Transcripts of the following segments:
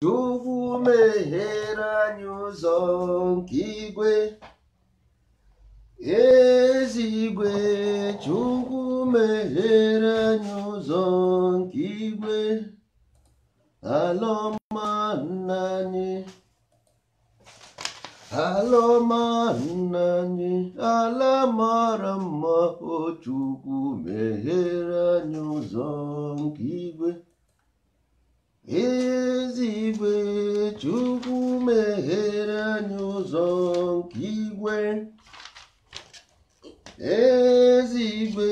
Chukwu meghere anyị ụzọ nke igwe, ezigwe. Chukwu meghere anyị ụzọ nke igwe, ala ọma nna anyị, ala ọma nna anyị, ala mara mma. O Chukwu meghere anyị ụzọ nke igwe, ezigwe. Chukwu meghere anyị ụzọ nke igwe, ezigwe.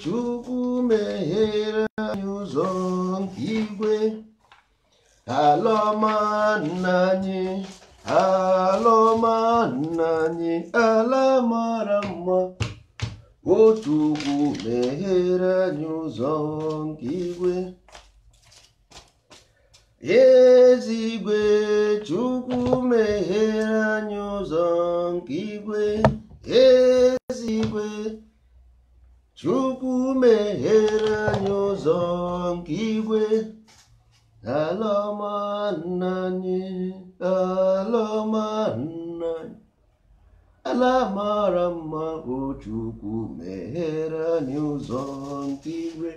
Chukwu meghere anyị ụzọ nke igwe, ala ọma nna anyị, ala ọma nna anyị, ala mara mma. O Chukwu meghere anyị ụzọ nke igwe, ezigwe. Chukwu meghere anyị ụzọ nke igwe, ezigwe. Chukwu meghere anyị ụzọ nke igwe, ala ọma nna anyị, ala ọma nna anyị, ala mara mma. O Chukwu meghere anyị ụzọ nke igwe,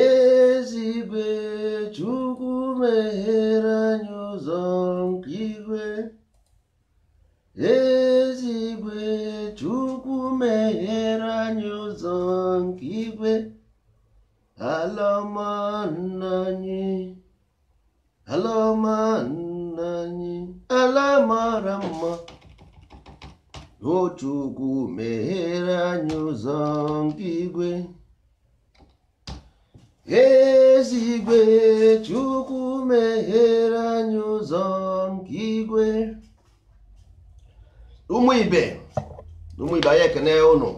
ezigwe. Chukwu meghere anyị ụzọ nke igwe, ezigwe. Chukwu meghere anyị ụzọ nke igwe, ala ọma nna anyị, ala ọma nna anyị, ala mara mma. O Chukwu meghere anyị ụzọ nke igwe, ezigwe. Chukwu meghere anyị ụzọ nke igwe. Ụmụ ibe, ụmụ ibe, anyị ekene ụnụ.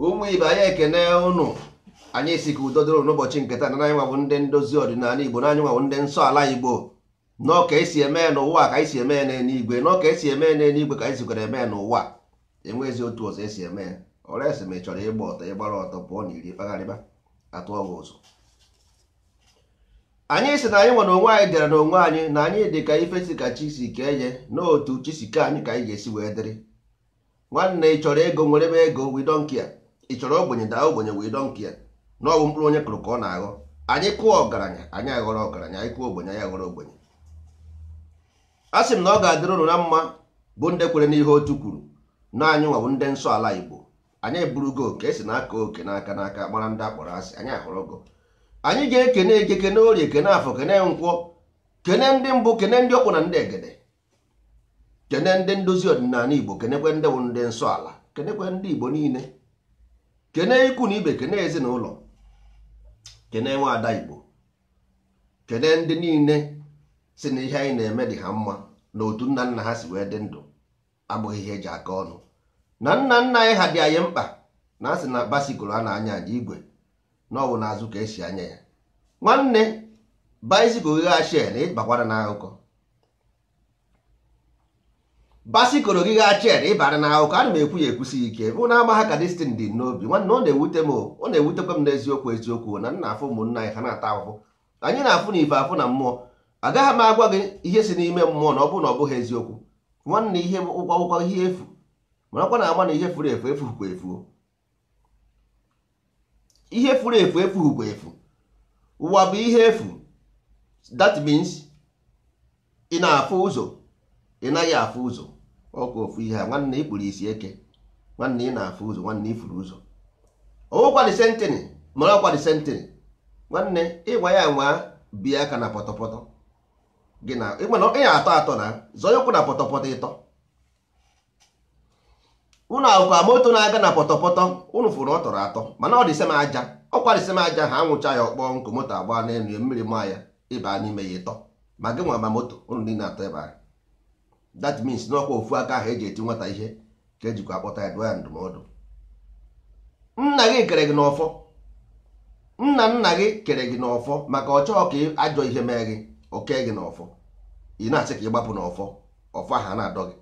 Ụmụ ibe, anyị ekene ụnụ. Anyị si ka udo dịrị n'ụbọchị nke taa. Na anyị nwabụ ndị ndozi ọdịnala Igbo, na anyị nwabụ ndị nsọ ala Igbo. Nọọ ka esi eme ya n'ụwa ka anyị si eme ya n'eluigwe, nọọ ka esi eme ya n'eluigwe ka anyị sikwara eme ya n'ụwa. Enweghịzi otu ọzọ esi eme ya. Ọresi ma ị chọrọ ịgba ọtọ, ịgbara ọtọ pụọ n'iri kpagharịba atụọ gị ụzọ. Anyị si na anyị nwere onwe anyị, dịara n'onwe anyị na anyị dị ka ife si ka chi si kee ye, n'otu chi si kee anyị ka anyị ga-esi wee dịrị. Nwanne, ị chọrọ ego, nwere m ego, we don't care. Ị chọrọ ogbenye, daa ogbenye, we don't care. Na ọ bụ mkpụrụ onye kụrụ ka ọ na-aghọ. Anyị kụọ ọgaranya, anyị aghọrọ ọgaranya. Anyị kụọ ogbenye, anyị aghọrọ ogbenye. A sị m na ọ ga-adịrị unu na mma, bụ ndị kwere n'ihe otu kwuru na anyị nwa bụ ndị nsọ ala Igbo. Anyị eburugo oke esi na-aka oke n'aka n'aka gbara ndị akpọrọ asị. Anyị ahụrụgo. Anyị ga-ekene eke, kene orie, kene afọ, kene nkwọ, kene ndị mbụ, kene ndị ọkpụ na ndị egede, kene ndị ndozi ọdịnala Igbo, kenekwe ndị bụ ndị nsọ ala, kenekwe ndị Igbo niile, kene ikwu na ibe, kene ezinụlọ, kene nwaada Igbo, kene ndị niile si na ihe anyị na-eme dị ha mma, na otu nna nna ha si wee dị ndụ abụghị ihe eji aka ọnụ, na nna nna anyị ha dị anyị mkpa. Na asị na basikụl a na-anya anya igwe na ọ bụ n'azụ ka esi anya ya. Nwanne, baisikụl gị gha na ịbakwara n'akụkọ. Basikụl gị gha chen, ịbara n'akụkọ. Ana m ekwu ya ekwusi ike bụ na ama ha ka destin dị n'obi. Nwanne, ọ na-ewute m, ọ na-ewutekwa m n'eziokwu eziokwu, na nna afụ ụmụnna anyị ha na-ata ahụhụ. Anyị na-afụ na ife afụ na mmụọ. Agaghị m agwa gị ihe si n'ime mmụọ na ọ bụrụ na ọ bụghị eziokwu. Nwanne, ihe ụkwa ụkwa ihe efu, marakwa na ama na ihe furu efu efughịkwa efu. Ihe furu efu efughịkwa efu. Ụwa bụ ihe efu. That means ị na-afụ ụzọ, ị naghị afụ ụzọ, ọkwa ofu ihe a. Nwanne, ị kpuru isi eke. Nwanne, ị na-afụ ụzọ. Nwanne, ifuru ụzọ. Ọwụkwa the same thing, mara ọkwa the same thing. Nwanne, ịgwa ya nwa bie aka na pọtọpọtọ gị na ị na-atọ atọ na zọọ ụkwụ na pọtọpọtọ ịtọ. Unu akwụkwa moto na-aga na pọtọpọtọ, unu fụrụ ọ tọrọ atọ, mana ọ dị same aja, ọkwa dị same aja. Ha anwụcha ya, ọkpọ nkụ, moto agba n'elu ya, mmiri maa ya, ịba n'ime ya, ịtọ. Ma gị nwa ma moto, unu niile atọ ebe ahụ. That means n'ọkwa ofu aka ahụ eji eti nwata ihe ka ejikwa akpọta ya, dụọ ya ndụmọdụ. Nna gị kere gị n'ọfọ, nna nna gị kere gị n'ọfọ, maka ọ chọọ ka ajọ ihe mee gị, o kee gị n'ọfọ. Ị na-asị ka ị gbapụ n'ọfọ, ọfọ ahụ a na-adọ gị.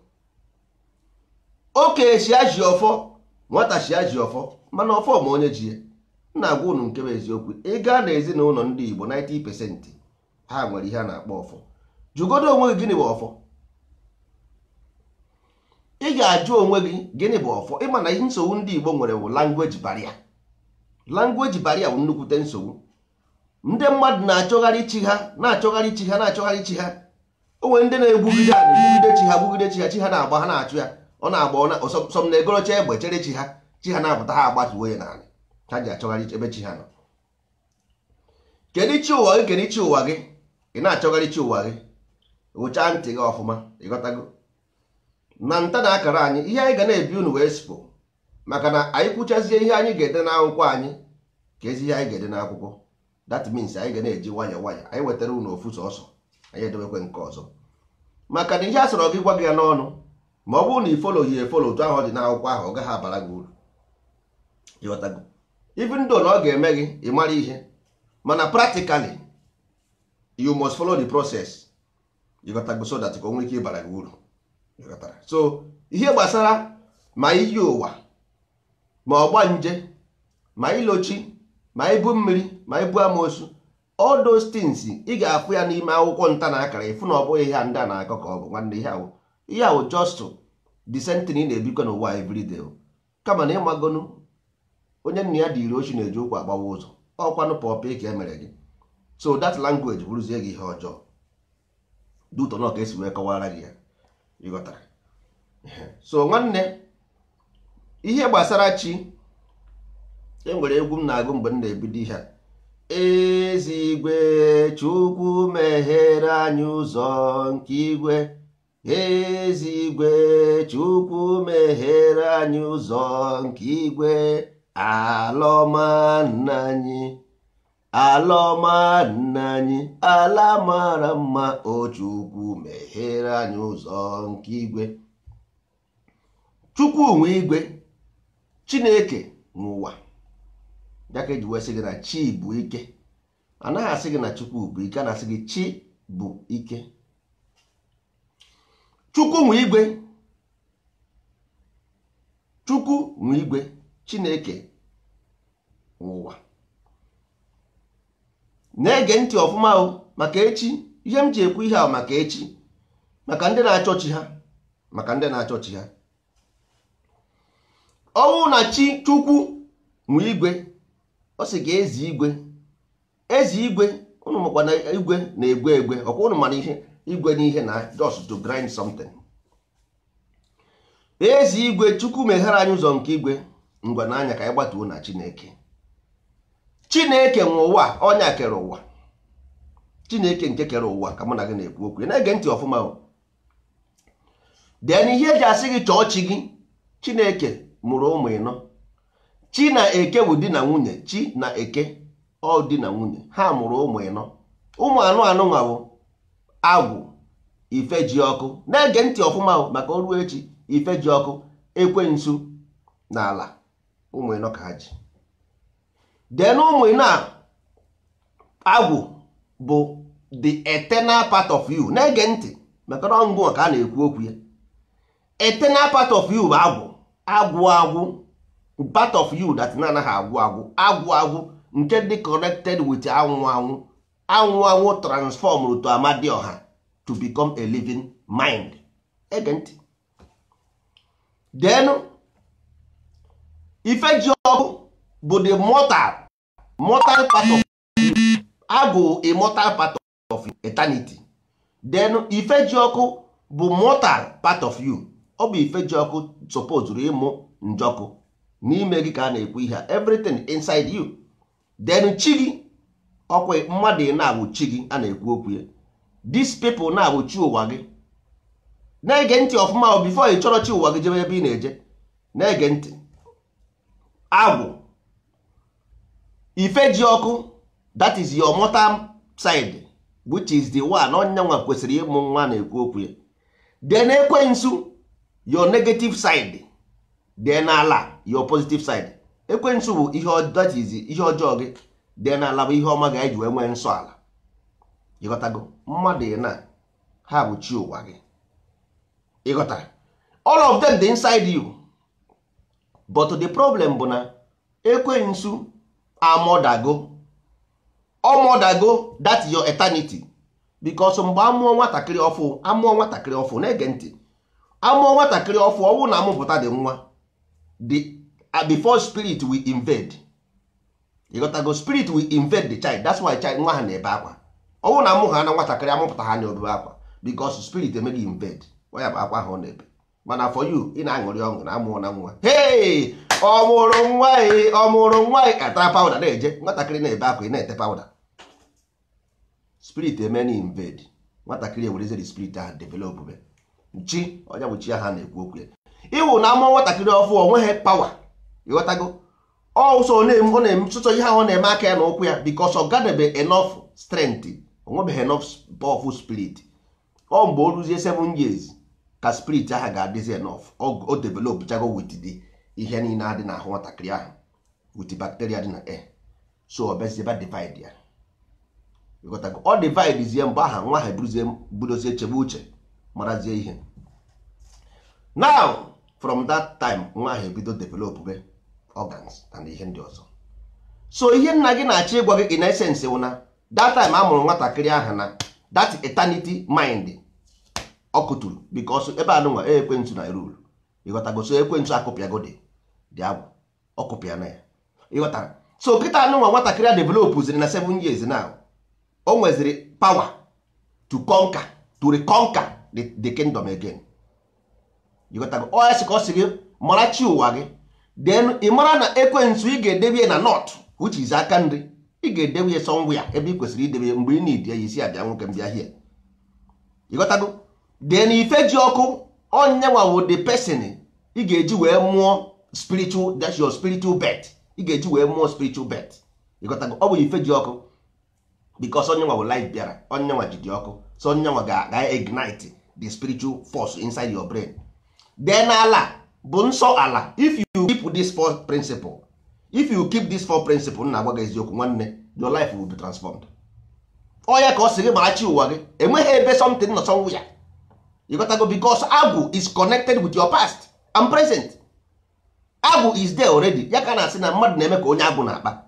Oke esi aji ọfọ. Nwata chi ya ji ọfọ, mana ọfọ ma onye ji ya. M na-agwa unu nke bụ eziokwu. Ị gaa na ezinụlọ ndị Igbo, 90% ha nwere ihe a na-akpọ ọfọ. Jụgodo onwe gị, gịnị bụ ọfọ? Ị ga-ajụ onwe gị, gịnị bụ ọfọ? Ịma na nsogbu ndị Igbo nwere bụ language barrier. Language barrier bụ nnukwute nsogbu. Ndị mmadụ na-achọgharị chi ha, na-achọgharị chi ha, na-achọgharị chi ha. O nwere ndị na-egbugide a na-egbugide chi ha, gbugide chi ha, chi ha na-agba, ha na-achụ ya, ọ na-agba, sọm na-egorocha egbe chere chi ha, chi ha na-apụta, ha agbatuo ya n'ala. Ha ji achọgharị ebe chi ha nọ. Kedu chi ụwa gị? Kedu chi ụwa gị? Ị na-achọgharị chi ụwa gị. Ụchaa ntị gị ọfụma, ịghọtago na nta na akara anyị, ihe anyị ga na-ebi unu wee sipụ, maka na anyị kwuchazie ihe anyị ga-ede n'akwụkwọ anyị, ka ezi ihe anyị ga-ede n'akwụkwọ. That means anyị ga na-eji nwayọ nwayọ. Anyị wetara unu ofu sọsọ, anyị edewekwe nke ọzọ, maka na ihe a sọrọ gị gwa gị ya n'ọnụ, ma ọ bụrụ na ị follow ya e follow otu ahụ ọ dị n'akwụkwọ ahụ, ọ gaghị abara gị uru. Ịghọtago? Even though na ọ ga-eme gị ị mara ihe, mana practically you must follow the process. Ịghọtago? So that ka o nwee ike ịbara gị uru. Ịghọtara? So ihe gbasara ma iyi ụwa, ma ọgba nje, ma ilochi, ma ibu mmiri, ma ibu amoosu, all those things, ị ga-afụ ya n'ime akwụkwọ nta na akara. Ịfụ na ọ bụghị ihe a ndị a na-akọ ka ọ bụ. Nwanne, ihe ahụ just the same thing ị na-ebikwa n'ụwa everyday, kama na ịmagonu onye nna ya dịrị ochi na-eji ụkwụ agbawa ụzọ, ọkwanụ pọpị ka e mere gị. So that language bụrụzie gị ihe ọjọọ duto na ka esi wee kọwara gị ya. Ịghọtara? So nwanne, ihe gbasara chi, e nwere egwu m na-agụ mgbe m na-ebido ihe a: "Ezigwe Chukwu meghere anyị ụzọ nke igwe, ezigwe Chukwu meghere anyị ụzọ nke igwe, alọma nna anyị, alọma nna anyị, ala mara mma, o Chukwu meghere anyị ụzọ nke igwe." Chukwu nwe igwe, Chineke nwe ụwa. Ya ka eji wee sị gị na chi bụ ike. Anaghị asị gị na Chukwu bụ ike, a na-asị gị chi bụ ike. Chukwu nwe igwe, Chukwu nwe igwe, Chineke nwe ụwa. Na-ege ntị ọfụma o, maka echi. Ihe m ji ekwu ihe a, maka echi, maka ndị na-achọ chi ha, maka ndị na-achọ chi ha. Ọnwụ na chi Chukwu nwe igwe, ọ sị ga eze igwe, eze igwe. Ụnụ makwa na igwe na-egwe egwe. Ọkwa ụnụ mana ihe igwe n'ihe na just to grind something. Eze igwe, Chukwu meghere anyị ụzọ nke igwe. Ngwa n'anya ka anyị gbatuo na Chineke. Chineke nwe ụwa, ọnya kere ụwa. Chineke nke kere ụwa ka mụ na gị na-ekwu okwu. Na-ege ntị ọfụma o. Then ihe eji asị gị chọọ chi gị, Chineke mụrụ ụmụ ịnọ. Chi na eke bụ di na nwunye. Chi na eke, ọ di na nwunye. Ha mụrụ ụmụ ịnọ. Ụmụ anụ anụ nwa bụ agwụ, ife ji ọkụ. Na-ege ntị ọfụma o, maka o ruo echi. Ife ji ọkụ, ekwensu na ala. Ụmụ ịnọ ka ha ji. Then ụmụ ịnọ a, agwụ bụ the eternal part of you. Na-ege ntị, maka na ọngụ ka a na-ekwu okwu ya. Eternal part of you bụ agwụ, agwụ, agwụ part of you that na-anaghị agwụ agwụ, agwụ, agwụ nke dị connected with anwụ anwụ. Anwụ anwụ transform to Amadioha to become a living mind. Ege ntị. Then ife ji ọkụ bụ the mortal part of you. Agwụ, immortal part of you, eternity. Then ife ji ọkụ bụ mortal part of you. Ọ bụ ife ji ọkụ supposed ịmụ njọkụ n'ime gị ka a na-ekwu ihe a. Everything inside you. Then chi gị, ọkwa mmadụ ị na-abụ chi gị a na-ekwu okwu ya. These people na-abụ chi ụwa gị. Na-ege ntị ọfụma o, before ị chọrọ chi ụwa gị jebe ebe ị na-eje. Na-ege ntị. Agwụ, ife ji ọkụ, that is your mortal side, which is the one onye nwa kwesịrị ịmụ nwa na-ekwu okwu ya. Then ekwensu, your negative side. Then ala, your positive side. Ekwensu bụ ihe, that is ihe ọjọọ gị. Then ala bụ ihe ọma ga-eji wee nwee nsọ ala. Ịghọtago? Mmadụ ị na ha bụ chi ụwa gị. Ịghọtara? All of them dị inside you. But the problem bụ na ekwensu amọdago, ọmọdago that your eternity. Because mgbe amụọ nwatakịrị ọfụ, amụọ nwatakịrị ọfụ, na-ege ntị, amụọ nwatakịrị ọfụ, ọwụ na amụpụta dị nwa, the before spirit will invade, you got to go, spirit will invade the child. That's why child nwa ha na-ebe akwa. Ọwụ na amụ ha na nwatakịrị amụpụta ha na-obebe akwa, because spirit emeghị invade. Ọ ya bụ akwa ahụ ọ na-ebe. Mana for you, ị na-aṅụrị ọṅụ na amụọ na nwa, hey, ọ mụrụ nwa ị, ọ mụrụ nwa ị, atara powder na-eje. Nwatakịrị na-ebe akwa, ị na-ete powder. Spirit eme na invade nwatakịrị, ewerezi the spirit ahụ develop be chi onye bụ chi ahụ na-ekwu okwu ya. Ịwụ na amụọ nwatakịrị ọfụ, o nweghị power, ịghọtago? Ọsọ ọ na-eme sụsọ ihe ahụ ọ na-eme aka ya na ụkwụ ya, because ọ gadebe enough strength, o nwebeghị enough powerful spirit. Ọ mgbe o ruzie 7 years ka spirit ahụ ga-adịzi enough, o develop chago with the ihe niile adị n'ahụ nwatakịrị ahụ, with bacteria dị na air. So ọ bịazie ba divide ya, ịghọtago? Ọ divide zie, mgbe aha nwa ha eburuzie budozie chebe uche, marazie ihe. Now from that time, nwa ahụ ebido develop be organs and ihe ndị ọzọ. So ihe nna gị na-achọ ịgwa gị in essence wụ na that time a mụrụ nwatakịrị ahụ, na that eternity mind ọ kụturu, because ebe a nụnwa ekwensu na rule, ịghọtago? So ekwensu akụpịago dị agwụ, ọ kụpịa na ya, ịghọtara? So kịta anụnwa nwatakịrị a develop ziri na 7 years now, o nweziri power to conquer, to reconquer the kingdom again, ịghọtago? Ọ ya sị ka ọ sị gị mara chi ụwa gị. Then ị mara na ekwensu, ị ga-edebe ya na north, which is aka nri. Ị ga-edebe ya somewhere ebe ị kwesịrị idebe ya. Mgbe ị na-edi ya, isi abịa, nwoke m bịa here, ịghọtago? Then ife ji ọkụ, onyenwa wụ the person ị ga-eji wee mụọ spiritual, that's your spiritual birth. Ị ga-eji wee mụọ spiritual birth, ịghọtago? Ọ bụ ife ji ọkụ, because onyenwa bụ light bịara, onyenwa ji dị ọkụ. So onyenwa ga ignite the spiritual force inside your brain. Then ala bụ nsọ ala. If you keep this four principle, if you keep this four principle, na agwa gị eziokwu, nwanne, your life will be transformed. Ọ ya ka ọ sị gị ma chi ụwa gị, enweghị ebe something nọ somewhere, ịghọtago? Because agwụ is connected with your past and present. Agwụ is there already. Ya ka na-asị na mmadụ na-eme ka onye agwụ na-akpa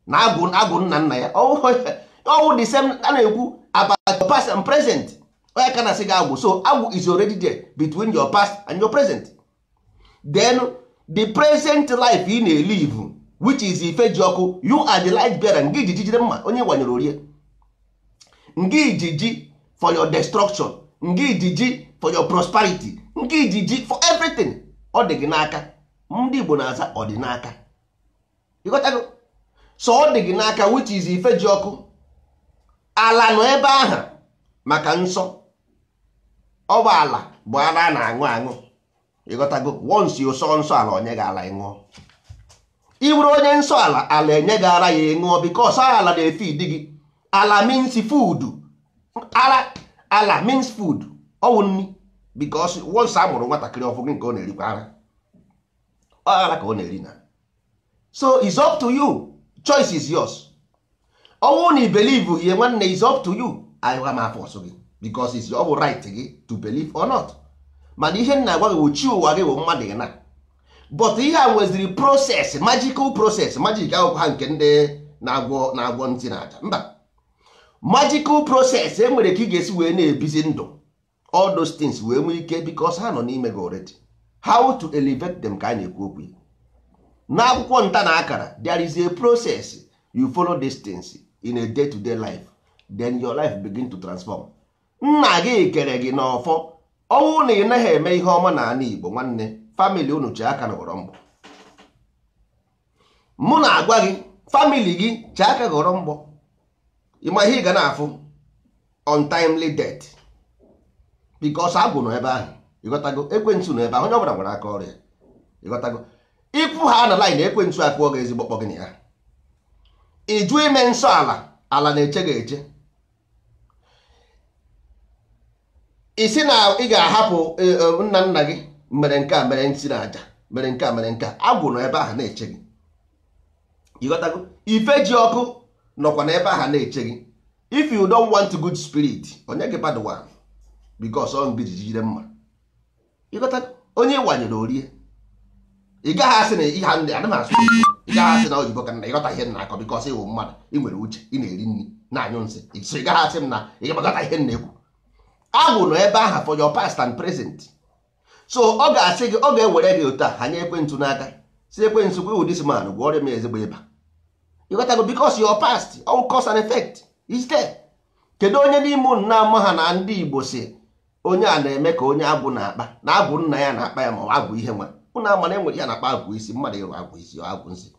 na agwụ, agwụ nna nna ya ọwụ the same a na-ekwu about your past and present. Ọ ya ka na-asị gị agwụ. So agwụ is already there between your past and your present. Then the present life ị na-elive, which is ife ji ọkụ, you are the light bearer. Ngị ijiji jide mma, onye gwanyere orie ngị ijiji for your destruction, ngị ijiji for your prosperity, ngị ijiji for everything. Ọ dị gị n'aka. Ndị Igbo na-aza ọ dị n'aka, ịghọtago? So ọ dị gị n'aka, which is ife ji ọkụ. Ala nọ ebe ahụ maka nsọ. Ọ bụ ala bụ ala a na-aṅụ aṅụ, ịghọtago? Once you sọ nsọ ala, onye gị ala ịṅụọ. Ị bụrụ onye nsọ ala, ala enye gị ara ya ịṅụọ, because ala na-efeed gị. Ala means food. Ala, ala means food. Ọ wụ nri, because once a mụrụ nwatakịrị ọfụ gị, nke ọ na-erikwa ara, ọ ara ka ọ na-eri na. So it's up to you, choice is yours. Ọnwụ na i believe ihe, nwanne, is up to you. Ahịa m afọ ọsọ gị, because it's your right gị to believe or not. Mana ihe m na-agwa gị bụ chi ụwa gị bụ mmadụ gị na. But ihe a nweziri process, magical process. Magic akwụkwọ ha nke ndị na-agwọ ntị na aja, mba. Magical process e nwere ka ị ga-esi wee na-ebizi ndụ, all those things wee nwee ike, because ha nọ n'ime gị already. How to elevate them ka a na-ekwu okwu ya n'akwụkwọ nta na akara. There is a process you follow these things in a day to day life, then your life begin to transform. Nna gị kere gị n'ọfọ. Ọnwụ na ị naghị eme ihe ọma n'ala Igbo, nwanne, family unu chee aka na ghọrọ mgbọ. Mụ na-agwa gị, family gị chee aka ghọrọ mgbọ. Ịma ihe ị ga na-afụ? Untimely death, because agwụ nọ ebe ahụ, ịghọtago? Ekwensu nọ ebe ahụ. Onye ọbụla nwere aka ọrịa, ịghọtago? Ịpụ ha na line, ekwensu akụọ gị ezigbo kpọ gị na ya. Ịjụ ime nsọ ala, ala na-eche gị eche. Ị sị na ị ga-ahapụ nna nna gị mere nke a, mere nsị na aja, mere nke a, mere nke a. Agwụ nọ ebe ahụ na-eche gị, ịghọtago? Ife ji ọkụ nọkwa n'ebe ahụ na-eche gị. If you don't want good spirit, onye gị bad one, because ọ ngị jijide mma, ịghọtago? Onye wanyere orie. Ị gaghị asị na ihe ndị ana m asụ oyibo, ị gaghị asị na oyibo ka nna ịghọta ihe m na-akọ, because ịwụ mmadụ, ị nwere uche, ị na-eri nri na-anyụ nsị, so ị gaghị asị m na ị gaghị ihe m na-ekwu. Agwụ nọ ebe ahụ for your past and present. So ọ ga-asị gị, ọ ga-ewere gị otu a hanye ekwentị n'aka, si ekwentị gwa iwu this man gwọrọ m ezigbo ịba. Ịghọtago? Because your past, all cause and effect is there. Kedu onye n'ime unu na-ama ha na ndị Igbo si onye a na-eme ka onye agwụ na-akpa na agwụ nna ya na-akpa ya, ma ọ agwụ ihe nwa unu ama na enwere ihe na-akpa agwụ isi mmadụ, ịrụ agwụ isi, agwụ nsị.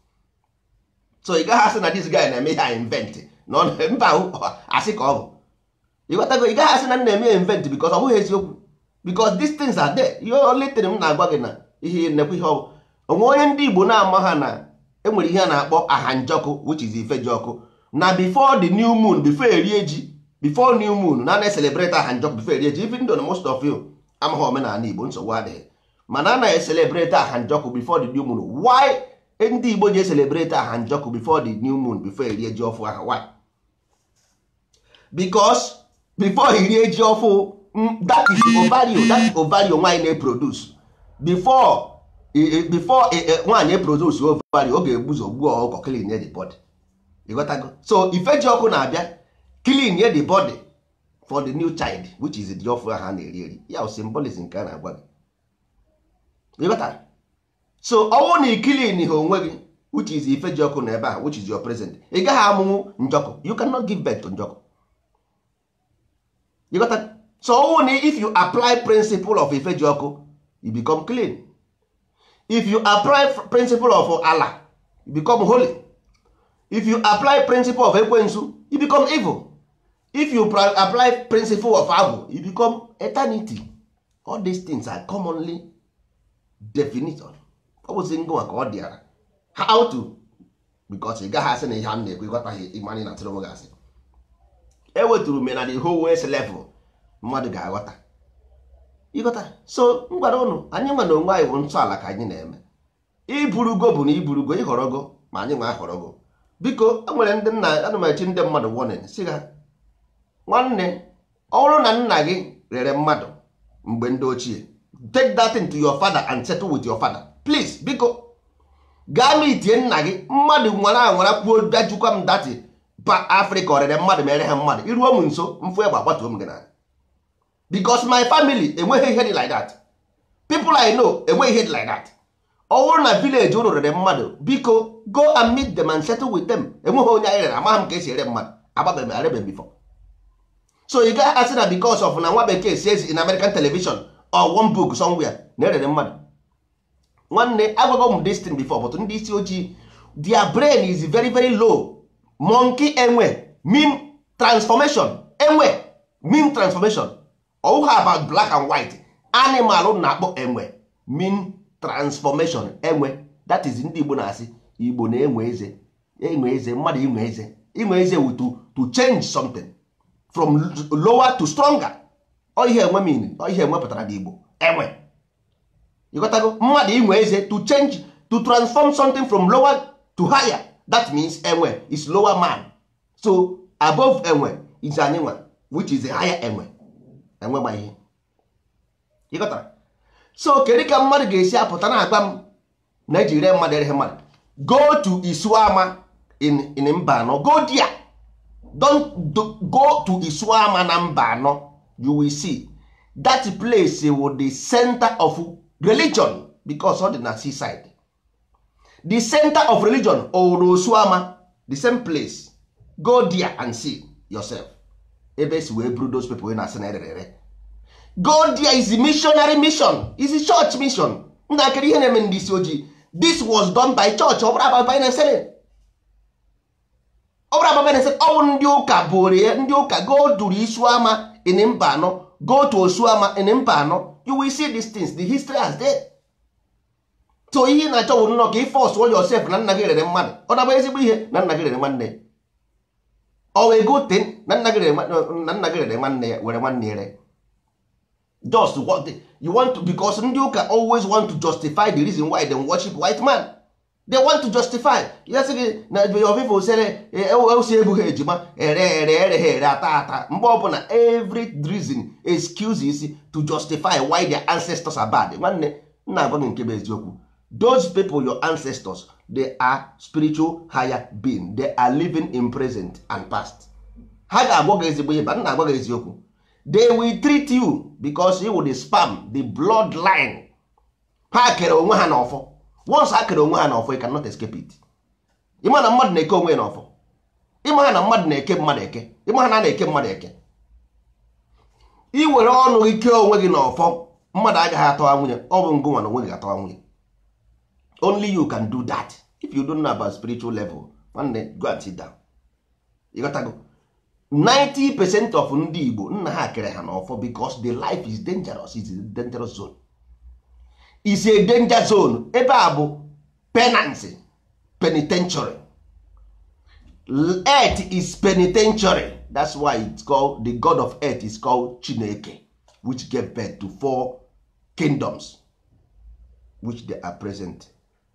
So ị gaghị asị na this guy na-eme ihe a invent na ọ mba, asị ka ọ bụ. Ịghọtago? Ị gaghị asị na m na-eme ya invent, because ọ bụghị eziokwu, because these things are there. Ihe only thing m na-agwa gị na ihe nekwa ihe ọ bụ onwe onye ndị Igbo na-ama ha na enwere ihe a na-akpọ ahanjọkụ, which is ifejiọkụ, na before the new moon, before erie ji, before new moon na na-celebrate ahanjọkụ before erie ji. Even though most of you amaghị omenala Igbo, nsogbu adịghị, mana a na-celebrate ahanjọkụ before the new moon. Why ndị Igbo ji celebrate ahanjọkụ before the new moon, before erie ji ọfụ ahụ? Why? Because before erie ji ọfụ, that is ovario, that is ovario nwaanyị na-eproduce. Before nwaanyị eproduce ovary, ọ ga-egbu ụzọ gbuo ọkụkọ, clean the body. Ịghọtago? So ifeji ọkụ na-abịa clean the body for the new child, which is the ọfụ ahụ a na-eri eri ya bụ symbolism nke a na-agwa gị. Ịghọtara? So ọnwụ na iclean ha onwe gị, which is ifeji ọkụ na ebe ahụ, which is your present, ị gaghị amụnwụ njọkụ. You cannot give birth to njọkụ. Ịghọta? So ọnwụ na if you apply principle of ifeji ọkụ, you become clean. If you apply principle of Allah, you become holy. If you apply principle of ekwensu, you become evil. If you apply principle of agwụ, you become eternity. All these things are commonly definition. Ọ bụzi ngụnwa ka ọ dịara how to, because ị gaghị asị na ihe a m na-ekwu ịghọtaghị, ịmanye na atụrụ onwe gị asị. Eweturu m na the whole west level mmadụ ga-aghọta. Ịghọta? So m gwara ụnụ, anyị nwa na onwe anyị bụ ntọala ka anyị na-eme. Iburugo bụ na iburugo, ịhọrọgo, ma anyị nwa ahọrọgo. Biko, enwere ndị nna ana m echi ndị mmadụ warning, si ha, nwanne, ọ bụrụ na nna gị rere mmadụ mgbe ndị ochie, take that thing to your father and settle with your father, please. Biko, gaa meetie nna gị. Mmadụ nwara anwara kwuo bịajukwa m dati pa Afrịka ọ rere mmadụ, ma ere ha mmadụ, iruo m nso, mfu egbe agbatuo m gị n'ala, because my family enweghị ihe dị like that. People I know enweghị ihe dị like that. Ọ bụrụ na village unu rere mmadụ, biko, go and meet them and settle with them. Enweghị onye anyị rere. Amaghị m ka esi ere mmadụ, agbabeghị m, arebeghị m before. So ị gaghị asị na because of na nwa bekee says in American television or one book somewhere na erere mmadụ. Nwanne, agwago m this thing before, but ndị isi ojii, their brain is very very low. Monkey, enwe mean transformation. Enwe mean transformation. Ọwụha about black and white animal na-akpọ enwe mean transformation. Enwe, that is ndị Igbo na-asị Igbo na-enwe eze, enwe eze mmadụ, inwe eze, inwe eze wu to change something from lower to stronger. Ọ ihe enwe mean, ọ ihe enwe pụtara n'Igbo, enwe. Ịghọtago? Mmadụ inwe eze, to change, to transform something from lower to higher. That means enwe is lower man. So above enwe is anyị nwa, which is a higher enwe. Enwe ma ihe, ịghọtara? So kedu ka mmadụ ga-esi apụta na-agba m na eji ree mmadụ, ereghị mmadụ? Go to Isuama in Mba Anọ. Go there. Don't do, go to Isuama na Mba Anọ, you will see that place will the center of religion, because ọ dị na seaside. The center of religion owuru Osuama, the same place. Go there and see yourself ebe esi wee buru those people na-asị na erere ere. Go there, is missionary mission, is a church mission. Nna, kedu ihe na-eme ndị isi ojii? This was done by church. Ọ bụrụ about buying and selling, ọ bụrụ about buying and selling, ọ bụ ndị ụka bụrụ ya. Ndị ụka, go duru Isuama in Mba Anọ. Go to Osuama in Mba Anọ, you will see these things. The history has there. So ihe ị na-achọ bụ nnọọ ka ị force yourself na nna gị rere mmadụ. Ọ na-abụ ezigbo ihe na nna gị rere nwanne? Ọ wee good thing na nna gị rere, na nna gị rere nwanne ya, were nwanne ya ree? Just what you want to, because ndị ụka always want to justify the reason why they worship white man. They want to justify ya, sị gị na your people sere ose egbughị ejima, ere ere ere ha ere, ata ata. Mgbe ọbụla, every reason, excuses to justify why their ancestors are bad. Nwanne, nna, agwa gị nke bụ eziokwu. Those people, your ancestors, they are spiritual higher being. They are living in present and past. Ha ga-agwa gị ezigbo ihe, ba na agwa gị eziokwu. They will treat you because you will the spam, the bloodline. Ha kere onwe ha n'ọfọ. Once ha kere onwe ha n'ọfọ, you cannot escape it. Ịma na mmadụ na-eke onwe ya n'ọfọ. Ịma na mmadụ na-eke mmadụ eke. Ịma na a na-eke mmadụ eke. I were ọnụ gị kee onwe gị n'ọfọ, mmadụ agaghị atọwa nwunye. Ọ bụ ngụnwa na onwe gị atọwa nwunye. Only you can do that. If you don't know about spiritual level, nwanne, go and sit down. You got to go. 90% of ndị Igbo nna ha kere ha n'ọfọ because the life is dangerous. It's a dangerous zone. It's a danger zone. Ebe a bụ penance, penitentiary. Earth is penitentiary. That's why it's called, the god of earth is called Chineke, which gave birth to four kingdoms, which they are present